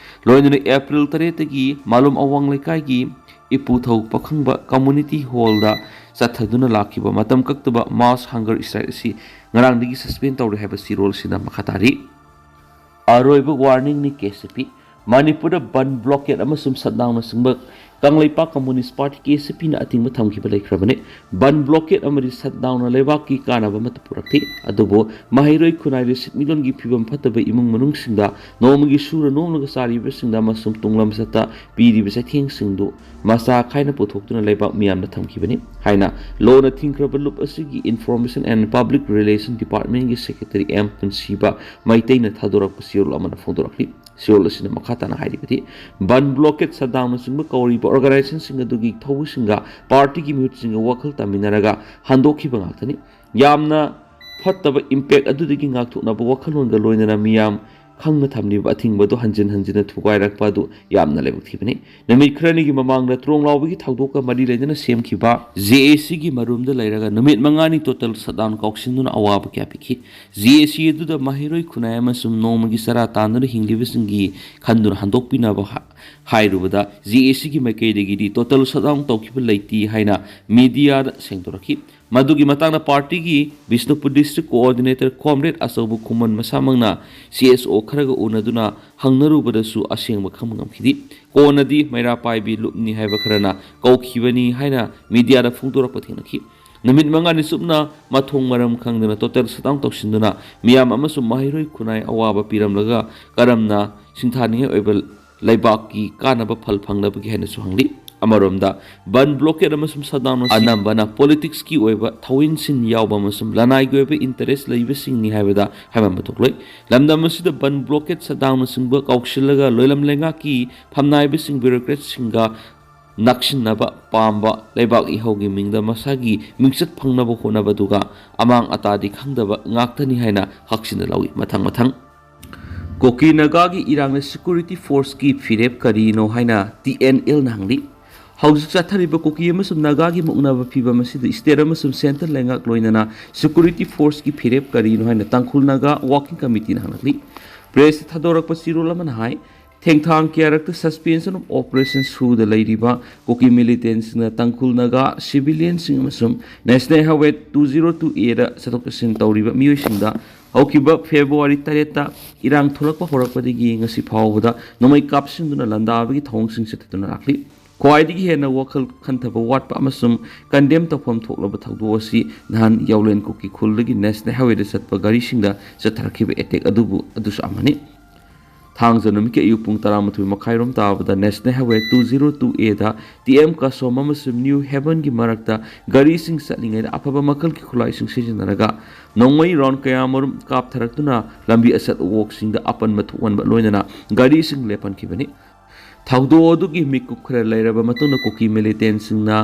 ꯂꯣꯏꯅꯅ ꯑꯦꯄ꯭ꯔꯤꯜ ꯇꯔꯦꯠꯇꯒꯤ ꯃꯥꯂꯣꯝ ꯑꯋꯥꯡ ꯂꯩꯀꯥꯏꯒꯤ ꯏꯄꯨꯊꯧ ꯄꯥꯈꯪꯕ ꯀꯝꯃꯨꯅꯤꯇꯤ ꯍꯣꯜꯗ ꯆꯠꯊꯗꯨꯅ ꯂꯥꯛꯈꯤꯕ ꯃꯇꯝ ꯀꯛꯇꯕ ꯃꯥꯁ ꯍꯪꯒꯔ ꯁ꯭ꯇ꯭ꯔꯥꯏꯛ ꯑꯁꯤ ꯉꯔꯥꯡꯗꯒꯤ ꯁꯁꯄꯦꯟ ꯇꯧꯔꯦ ꯍꯥꯏꯕ ꯆꯦꯔꯣꯜꯁꯤꯅ ꯃꯈꯥ ꯇꯥꯔꯤ꯫ ꯑꯔꯣꯏꯕ ꯋꯥꯔꯅꯤꯡꯅꯤ ꯀꯦ ꯁꯤ ꯄꯤ꯫ ꯃꯅꯤꯄꯨꯔꯗ ꯕꯟ ꯕ꯭ꯂꯣꯀꯦꯠ ꯑꯃꯁꯨꯡ ꯁꯠꯗꯥꯎꯟꯅꯆꯤꯡꯕ Kangleipak communist party, K C ꯄꯤꯅ ꯑꯊꯤꯡꯕ ꯊꯝꯈꯤꯕ ꯂꯩꯈ꯭ꯔꯕꯅꯤ꯫ ꯕꯟ ꯕ꯭ꯂꯣꯀꯦꯠ ꯑꯃꯗꯤ ꯁꯠꯗꯥꯎꯟꯅ ꯂꯩꯕꯥꯛꯀꯤ ꯀꯥꯟꯅꯕ ꯑꯃꯠꯇ ꯄꯨꯔꯛꯇꯦ꯫ ꯑꯗꯨꯕꯨ ꯃꯍꯩꯔꯣꯏ ꯈꯨꯟꯅꯥꯏꯗ ꯁꯤꯠꯃꯤꯔꯣꯟꯒꯤ ꯐꯤꯕꯝ ꯐꯠꯇꯕ ꯏꯃꯨꯡ ꯃꯅꯨꯡꯁꯤꯡꯗ ꯅꯣꯡꯃꯒꯤ ꯁꯨꯔ ꯅꯣꯝꯂꯒ ꯆꯥꯔꯤꯕꯁꯤꯡꯗ ꯑꯃꯁꯨꯡ ꯇꯨꯡꯂꯝꯆꯠꯇ ꯄꯤꯔꯤꯕ ꯆꯩꯊꯦꯡꯁꯤꯡꯗꯨ ꯃꯆꯥ ꯈꯥꯏꯅ ꯄꯨꯊꯣꯛꯇꯨꯅ ꯂꯩꯕꯥꯛ ꯃꯤꯌꯥꯝꯗ ꯊꯝꯈꯤꯕꯅꯤ ꯍꯥꯏꯅ ꯂꯣꯅ ꯊꯤꯡꯈ꯭ꯔꯕ ꯂꯨꯞ ꯑꯁꯤꯒꯤ Information and Public Relation Department ꯀꯤ Secretary ꯑꯦꯝ ꯄꯨꯟꯁꯤꯕ ꯃꯩꯇꯩꯅ ꯊꯥꯗꯣꯔꯛꯄ ꯆꯦꯔꯣꯜ ꯑꯃꯅ ꯐꯣꯡꯗꯣꯔꯛꯂꯤ꯫ ꯆꯦꯔꯣꯜ ꯑꯁꯤꯅ ꯃꯈꯥ ꯇꯥꯅ ꯍꯥꯏꯔꯤꯕꯗꯤ, ꯕꯟ ꯕ꯭ꯂꯣꯀꯦꯠ, ꯁꯠꯗꯥꯎꯟꯅꯆꯤꯡꯕ ꯀꯧꯔꯤꯕ ꯑꯣꯔꯒꯅꯥꯏꯖꯦꯁꯟꯁꯤꯡ ꯑꯗꯨꯒꯤ ꯊꯧꯕꯨꯁꯤꯡꯒ ꯄꯥꯔꯇꯤꯒꯤ ꯃꯤꯍꯨꯠꯁꯤꯡꯒ ꯋꯥꯈꯜ ꯇꯥꯃꯤꯟꯅꯔꯒ ꯍꯟꯗꯣꯛꯈꯤꯕ ꯉꯥꯛꯇꯅꯤ꯫ ꯌꯥꯝꯅ ꯐꯠꯇꯕ ꯏꯝꯄꯦꯛ ꯑꯗꯨꯗꯒꯤ ꯉꯥꯛꯊꯣꯛꯅꯕ ꯋꯥꯈꯜꯂꯣꯟꯒ ꯂꯣꯏꯅꯅ ꯃꯤꯌꯥꯝ ꯈꯪꯅ ꯊꯝꯂꯤꯕ ꯑꯊꯤꯡꯕ ꯑꯗꯨ ꯍꯟꯖꯤꯟ ꯍꯟꯖꯤꯟꯅ ꯊꯨꯒꯥꯏꯔꯛꯄ ꯑꯗꯨ ꯌꯥꯝꯅ ꯂꯥꯏꯕꯛ ꯊꯤꯕꯅꯤ꯫ ꯅꯨꯃꯤꯠ ꯈꯔꯅꯤꯒꯤ ꯃꯃꯥꯡꯗ ꯇ꯭ꯔꯣꯡꯂꯥꯎꯕꯤꯒꯤ ꯊꯧꯗꯣꯛꯀ ꯃꯔꯤ ꯂꯩꯅꯅ ꯁꯦꯝꯈꯤꯕ ꯖꯦ ꯑꯦ ꯁꯤꯒꯤ ꯃꯔꯨꯝꯗ ꯂꯩꯔꯒ ꯅꯨꯃꯤꯠ ꯃꯉꯥꯅꯤ ꯇꯣꯇꯦꯜ ꯁꯠꯗꯥꯎꯟ ꯀꯥꯎꯁꯤꯟꯗꯨꯅ ꯑꯋꯥꯕ ꯀꯌꯥ ꯄꯤꯈꯤ꯫ ꯖꯦ ꯑꯦ ꯁꯤ ꯑꯗꯨꯗ ꯃꯍꯩꯔꯣꯏ ꯈꯨꯟꯅꯥꯏ ꯑꯃꯁꯨꯡ ꯅꯣꯡꯃꯒꯤ ꯆꯔꯥ ꯇꯥꯟꯗꯨꯅ ꯍꯤꯡꯂꯤꯕꯁꯤꯡꯒꯤ ꯈꯟꯗꯨꯅ ꯍꯟꯗꯣꯛꯄꯤꯅꯕ ꯍꯥ-, ꯍꯥꯏꯔꯨꯕꯗ ꯖꯦ ꯑꯦ ꯁꯤꯒꯤ ꯃꯥꯏꯀꯩꯗꯒꯤꯗꯤ ꯇꯣꯇꯦꯜ ꯁꯠꯗꯥꯎꯟ ꯇꯧꯈꯤꯕ ꯂꯩꯇꯦ ꯍꯥꯏꯅ ꯃꯤꯗꯤꯌꯥꯗ ꯁꯦꯡꯗꯣꯔꯛꯈꯤ꯫ ꯃꯗꯨꯒꯤ ꯃꯇꯥꯡꯗ ꯄꯥꯔꯇꯤꯒꯤ ꯕꯤꯁꯅꯨꯄꯨꯔ ꯗꯤꯁꯇ꯭ꯔꯤꯛ ꯀꯣꯑꯣꯔꯗꯤꯅꯦꯇꯔ ꯀꯣꯝꯔꯦꯗ ꯑꯆꯧꯕ ꯈꯨꯃꯟ ꯃꯁꯥꯃꯛꯅ ꯁꯤ ꯑꯦꯁ ꯑꯣ ꯈꯔꯒ ꯎꯅꯗꯨꯅ ꯍꯪꯅꯔꯨꯕꯗꯁꯨ ꯑꯁꯦꯡꯕ ꯈꯪꯕ ꯉꯝꯈꯤꯗꯦ꯫ ꯀꯣꯟꯅꯗꯤ ꯃꯩꯔꯥ ꯄꯥꯏꯕꯤ ꯂꯨꯞꯅꯤ ꯍꯥꯏꯕ ꯈꯔꯅ ꯀꯧꯈꯤꯕꯅꯤ ꯍꯥꯏꯅ ꯃꯤꯗꯤꯌꯥꯗ ꯐꯣꯡꯗꯣꯔꯛꯄ ꯊꯦꯡꯅꯈꯤ꯫ ꯅꯨꯃꯤꯠ ꯃꯉꯥꯅꯤ ꯆꯨꯞꯅ ꯃꯊꯣꯡ ꯃꯔꯝ ꯈꯪꯗꯅ ꯇꯣꯇꯦꯜ ꯁꯠꯗꯥꯎꯟ ꯇꯧꯁꯤꯟꯗꯨꯅ ꯃꯤꯌꯥꯝ ꯑꯃꯁꯨꯡ ꯃꯍꯩꯔꯣꯏ ꯈꯨꯟꯅꯥꯏ ꯑꯋꯥꯕ ꯄꯤꯔꯝꯂꯒ ꯀꯔꯝꯅ ꯁꯤꯡꯊꯥꯅꯤꯡꯉꯥꯏ ꯑꯣꯏꯕ ꯂꯩꯕꯥꯛꯀꯤ ꯀꯥꯟꯅꯕ ꯐꯜ ꯐꯪꯅꯕꯒꯦ ꯍꯥꯏꯅꯁꯨ ꯍꯪꯂꯤ꯫ ꯑꯃꯔꯣꯝꯗ ꯕꯟ ꯕ꯭ꯂꯣꯀꯦꯠ ꯑꯃꯁꯨꯡ ꯁꯠꯗꯥꯎꯟ ꯑꯁꯤ ꯑꯅꯝꯕꯅ ꯄꯣꯂꯤꯇꯤꯛꯁꯀꯤ ꯑꯣꯏꯕ ꯊꯧꯑꯣꯏꯟꯁꯤꯟ ꯌꯥꯎꯕ ꯑꯃꯁꯨꯡ ꯂꯅꯥꯏꯒꯤ ꯑꯣꯏꯕ ꯏꯟꯇꯔꯦꯁ ꯂꯩꯕꯁꯤꯡꯅꯤ ꯍꯥꯏꯕꯗ ꯍꯥꯏꯃꯟꯕ ꯊꯣꯛꯂꯣꯏ꯫ ꯂꯝꯗꯝ ꯑꯁꯤꯗ ꯕꯟ ꯕ꯭ꯂꯣꯀꯦꯠ ꯁꯠꯗꯥꯎꯟꯅꯆꯤꯡꯕ ꯀꯥꯎꯁꯤꯜꯂꯒ ꯂꯣꯏꯂꯝ ꯂꯩꯉꯥꯛꯀꯤ ꯐꯝꯅꯥꯏꯕꯁꯤꯡ ꯕ꯭ꯌꯨꯔꯣꯀ꯭ꯔꯦꯠꯁꯤꯡꯒ ꯅꯛꯁꯤꯟꯅꯕ ꯄꯥꯝꯕ ꯂꯩꯕꯥꯛ ꯏꯍꯧꯒꯤ ꯃꯤꯡꯗ ꯃꯁꯥꯒꯤ ꯃꯤꯡꯆꯠ ꯐꯪꯅꯕ ꯍꯣꯠꯅꯕꯗꯨꯒ ꯑꯃꯥꯡ ꯑꯇꯥꯗꯤ ꯈꯪꯗꯕ ꯉꯥꯛꯇꯅꯤ ꯍꯥꯏꯅ ꯍꯛꯆꯤꯟꯅ ꯂꯧꯏ꯫ ꯃꯊꯪ ꯃꯊꯪ ꯀꯣꯀꯤ ꯅꯥꯒꯥꯒꯤ ꯏꯔꯥꯡꯅ ꯁꯦꯀ꯭ꯌꯨꯔꯤꯇꯤ ꯐꯣꯔꯁꯀꯤ ꯐꯤꯔꯦꯞ ꯀꯔꯤꯅꯣ ꯍꯥꯏꯅ ꯇꯤ ꯑꯦꯟ ꯑꯦꯜꯅ ꯍꯪꯂꯤ꯫ ꯍꯧꯖꯤꯛ ꯆꯠꯊꯔꯤꯕ ꯀꯨꯀꯤ ꯑꯃꯁꯨꯡ ꯅꯥꯒꯥꯒꯤ ꯃꯨꯛꯅꯕ ꯐꯤꯕꯝ ꯑꯁꯤꯗ ꯁ꯭ꯇꯦꯠ ꯑꯃꯁꯨꯡ ꯁꯦꯟꯇ꯭ꯔꯦꯜ ꯂꯩꯉꯥꯛ ꯂꯣꯏꯅꯅ ꯁꯦꯀ꯭ꯌꯨꯔꯤꯇꯤ ꯐꯣꯔꯁꯀꯤ ꯐꯤꯔꯦꯞ ꯀꯔꯤꯅꯣ ꯍꯥꯏꯅ ꯇꯥꯡꯈꯨꯜ ꯅꯥꯒꯥ ꯋꯥꯔꯀꯤꯡ ꯀꯃꯤꯇꯤꯅ ꯍꯪꯂꯛꯂꯤ꯫ ꯄ꯭ꯔꯦꯁꯇ ꯊꯥꯗꯣꯔꯛꯄ ꯆꯦꯔꯣꯜ ꯑꯃꯅ ꯍꯥꯏ, ꯊꯦꯡꯊꯥꯡ ꯀꯌꯥꯔꯛꯇ ꯁꯁꯄꯦꯟꯁꯟ ꯑꯣꯐ ꯑꯣꯄꯔꯦꯁꯟ ꯁꯨꯗ ꯂꯩꯔꯤꯕ ꯀꯨꯀꯤ ꯃꯤꯂꯤꯇꯦꯟꯁꯤꯡꯅ ꯇꯥꯡꯈꯨꯜ ꯅꯥꯒꯥ ꯁꯤꯚꯤꯂꯤꯌꯟꯁꯤꯡ ꯑꯃꯁꯨꯡ national highway two zero two ꯑꯦꯗ ꯆꯠꯊꯣꯛ ꯆꯠꯁꯤꯟ ꯇꯧꯔꯤꯕ ꯃꯤꯑꯣꯏꯁꯤꯡꯗ ꯍꯧꯈꯤꯕ ꯐꯦꯕ꯭ꯔꯨꯋꯥꯔꯤ ꯇꯔꯦꯠꯇ ꯏꯔꯥꯡ ꯊꯣꯛꯂꯛꯄ ꯍꯧꯔꯛꯄꯗꯒꯤ ꯉꯁꯤ ꯐꯥꯎꯕꯗ ꯅꯣꯡꯃꯩ ꯀꯥꯞꯁꯤꯟꯗꯨꯅ ꯂꯥꯟꯗꯥꯕꯒꯤ ꯊꯧꯑꯣꯡꯁꯤꯡ ꯆꯠꯊꯗꯨꯅ ꯂꯥꯛꯂꯤ꯫ ꯈ꯭ꯋꯥꯏꯗꯒꯤ ꯍꯦꯟꯅ ꯋꯥꯈꯜ ꯈꯟꯊꯕ ꯋꯥꯠꯄ ꯑꯃꯁꯨꯡ ꯀꯟꯗꯦꯝ ꯇꯧꯐꯝ ꯊꯣꯛꯂꯕ ꯊꯧꯗꯣꯛ ꯑꯁꯤ ꯅꯍꯥꯟ ꯌꯥꯎꯂꯦꯟ ꯀꯨꯀꯤ ꯈꯨꯜꯗꯒꯤ ꯅꯦꯁꯅꯦꯜ ꯍꯥꯏꯋꯦꯗ ꯆꯠꯄ ꯒꯥꯔꯤꯁꯤꯡꯗ ꯆꯠꯊꯔꯛꯈꯤꯕ ꯑꯦꯇꯦꯛ ꯑꯗꯨꯕꯨ ꯑꯗꯨꯁꯨ ꯑꯃꯅꯤ꯫ ꯊꯥꯡꯖ ꯅꯨꯃꯤꯠꯀꯤ ꯑꯌꯨꯛ ꯄꯨꯡ ꯇꯔꯥꯃꯥꯊꯣꯏ ꯃꯈꯥꯏꯔꯣꯝ ꯇꯥꯕꯗ national highway two zero two ꯑꯦꯗ ꯇꯤ ꯑꯦꯝ ꯀꯥꯁꯣꯝ ꯑꯃꯁꯨꯡ ꯅ꯭ꯌꯨ ꯍꯦꯕꯟꯒꯤ ꯃꯔꯛꯇ ꯒꯥꯔꯤꯁꯤꯡ ꯆꯠꯂꯤꯉꯩꯗ ꯑꯐꯕ ꯃꯈꯜꯒꯤ ꯈꯨꯠꯂꯥꯏꯁꯤꯡ ꯁꯤꯖꯤꯟꯅꯔꯒ ꯅꯣꯡꯃꯩ ꯔꯥꯎꯟ ꯀꯌꯥꯃꯔꯨꯝ ꯀꯥꯞꯊꯔꯛꯇꯨꯅ ꯂꯝꯕꯤ ꯑꯆꯠ ꯑꯋꯣꯛꯁꯤꯡꯗ ꯑꯄꯟꯕ ꯊꯣꯛꯍꯟꯕ ꯂꯣꯏꯅꯅ ꯒꯥꯔꯤꯁꯤꯡ ꯂꯦꯞꯍꯟꯈꯤꯕꯅꯤ꯫ ꯊꯧꯗꯣꯛ ꯑꯗꯨꯒꯤ ꯃꯤꯀꯨꯞ ꯈꯔ ꯂꯩꯔꯕ ꯃꯇꯨꯡꯗ ꯀꯨꯀꯤ ꯃꯤꯂꯤꯇꯦꯟꯁꯤꯡꯅ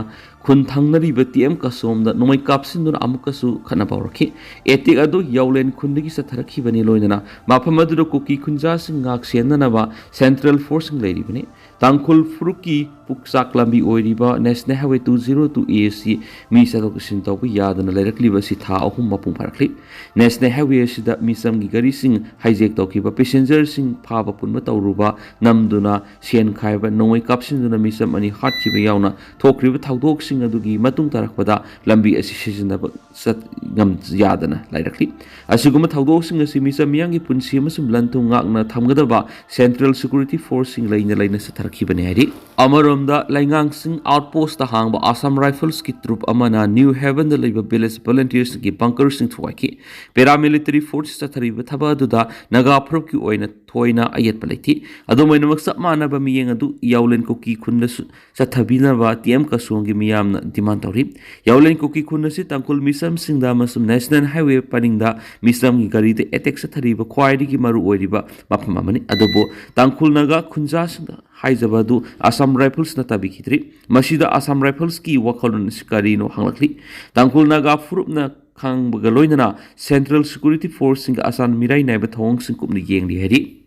ꯈꯨꯟ ꯊꯪꯅꯔꯤꯕ ꯇꯤ ꯑꯦꯝ ꯀꯥꯁꯣꯝꯗ ꯅꯣꯡꯃꯩ ꯀꯥꯞꯁꯤꯟꯗꯨꯅ ꯑꯃꯨꯛꯀꯁꯨ ꯈꯠꯅꯕ ꯍꯧꯔꯛꯈꯤ꯫ ꯑꯦꯇꯦꯛ ꯑꯗꯨ ꯌꯥꯎꯂꯦꯟ ꯈꯨꯟꯗꯒꯤ ꯆꯠꯊꯔꯛꯈꯤꯕꯅꯤ, ꯂꯣꯏꯅꯅ ꯃꯐꯝ ꯑꯗꯨꯗ ꯀꯨꯀꯤ ꯈꯨꯟꯖꯥꯁꯤꯡ ꯉꯥꯛ ꯁꯦꯟꯅꯅꯕ ꯁꯦꯟꯇ꯭ꯔꯦꯜ ꯐꯣꯔꯁꯁꯤꯡ ꯂꯩꯔꯤꯕꯅꯤ꯫ ꯇꯥꯡꯈꯨꯜ ꯐꯨꯔꯨꯞꯀꯤ ꯄꯨꯛꯆꯥꯛ ꯂꯝꯕꯤ ꯑꯣꯏꯔꯤꯕ National Highway two zero two A ꯑꯁꯤ ꯃꯤ ꯆꯠꯊꯣꯛ ꯆꯠꯁꯤꯟ ꯇꯧꯕ ꯌꯥꯗꯅ ꯂꯩꯔꯛꯂꯤꯕ ꯑꯁꯤ ꯊꯥ ꯑꯍꯨꯝ ꯃꯄꯨꯡ ꯐꯥꯔꯛꯂꯤ꯫ National Highway ꯑꯁꯤꯗ ꯃꯤꯆꯝꯒꯤ ꯒꯥꯔꯤꯁꯤꯡ hijack ꯇꯧꯈꯤꯕ, passengerꯁꯤꯡ ꯐꯥꯕ ꯄꯨꯟꯕ ꯇꯧꯔꯨꯕ, ꯅꯝꯗꯨꯅ ꯁꯦꯟ ꯈꯥꯏꯕ, ꯅꯣꯡꯃꯩ ꯀꯥꯞꯁꯤꯟꯗꯨꯅ ꯃꯤꯆꯝ ꯑꯅꯤ ꯍꯥꯠꯈꯤꯕ ꯌꯥꯎꯅ ꯊꯣꯛꯈ꯭ꯔꯤꯕ ꯊꯧꯗꯣꯛꯁꯤꯡ ꯑꯗꯨꯒꯤ ꯃꯇꯨꯡ ꯇꯥꯔꯛꯄꯗ ꯂꯝꯕꯤ ꯑꯁꯤ ꯁꯤꯖꯤꯟꯅꯕ ꯆꯠ-, ꯉꯝ-, ꯌꯥꯗꯅ ꯂꯩꯔꯛꯂꯤ꯫ ꯑꯁꯤꯒꯨꯝꯕ ꯊꯧꯗꯣꯛꯁꯤꯡ ꯑꯁꯤ ꯃꯤꯆꯝ ꯃꯤꯌꯥꯝꯒꯤ ꯄꯨꯟꯁꯤ ꯑꯃꯁꯨꯡ ꯂꯟ ꯊꯨꯝ ꯉꯥꯛꯅ ꯊꯝꯒꯗꯕ Central Security Forceꯁꯤꯡ ꯂꯩꯅ ꯂꯩꯅ ꯆꯠꯊꯔꯛꯈꯤꯕꯅꯤ ꯍꯥꯏꯔꯤ꯫ ꯑꯃꯔꯣꯝꯗ, ꯂꯩꯉꯥꯡꯁꯤꯡ outpostꯇ ꯍꯥꯡꯕ Assam Riflesꯀꯤ troop ꯑꯃꯅ New Havenꯗ ꯂꯩꯕ village volunteersꯒꯤ bunkerꯁꯤꯡ ꯊꯨꯒꯥꯏꯈꯤ꯫ Paramilitary force ꯆꯠꯊꯔꯤꯕ ꯊꯕꯛ ꯑꯗꯨꯗ ꯅꯥꯒꯥ ꯐꯨꯔꯨꯞꯀꯤ ꯑꯣꯏꯅ ꯊꯣꯏꯅ ꯑꯌꯦꯠꯄ ꯂꯩꯇꯦ꯫ ꯑꯗꯨꯝ ꯑꯣꯏꯅꯃꯛ, ꯆꯞ ꯃꯥꯟꯅꯕ ꯃꯤꯠꯌꯦꯡ ꯑꯗꯨ ꯌꯥꯎꯂꯦꯟ ꯀꯨꯀꯤ ꯈꯨꯟꯗꯁꯨ ꯆꯠꯊꯕꯤꯅꯕ T M Kasongꯒꯤ ꯃꯤꯌꯥꯝꯅ demand ꯇꯧꯔꯤ꯫ ꯌꯥꯎꯂꯦꯟ ꯀꯨꯀꯤ ꯈꯨꯟ ꯑꯁꯤ ꯇꯥꯡꯈꯨꯜ ꯃꯤꯆꯝꯁꯤꯡꯗ ꯑꯃꯁꯨꯡ National Highway ꯄꯔꯤꯡꯗ ꯃꯤꯆꯝꯒꯤ ꯒꯥꯔꯤꯗ attack ꯆꯠꯊꯔꯤꯕ ꯈ꯭ꯋꯥꯏꯗꯒꯤ ꯃꯔꯨ ꯑꯣꯏꯔꯤꯕ ꯃꯐꯝ ꯑꯃꯅꯤ꯫ ꯑꯗꯨꯕꯨ ꯇꯥꯡꯈꯨꯜ ꯅꯥꯒꯥ ꯈꯨꯟꯖꯥꯁꯤꯡꯗ ꯍꯥꯏꯖꯕ ꯑꯗꯨ Assam Riflesꯅ ꯇꯥꯕꯤꯈꯤꯗ꯭ꯔꯤ꯫ ꯃꯁꯤꯗ Assam Riflesꯀꯤ ꯋꯥꯈꯜꯂꯣꯟ ꯑꯁꯤ ꯀꯔꯤꯅꯣ ꯍꯪꯂꯛꯂꯤ꯫ ꯇꯥꯡꯈꯨꯜ ꯅꯥꯒꯥ ꯐꯨꯔꯨꯞꯅ ꯈꯪꯕꯒ ꯂꯣꯏꯅꯅ Central Security Forceꯁꯤꯡꯒ ꯑꯁꯥꯟ ꯃꯤꯔꯥꯏ ꯅꯥꯏꯕ ꯊꯧꯑꯣꯡꯁꯤꯡ ꯀꯨꯞꯅ ꯌꯦꯡꯂꯤ ꯍꯥꯏꯔꯤ꯫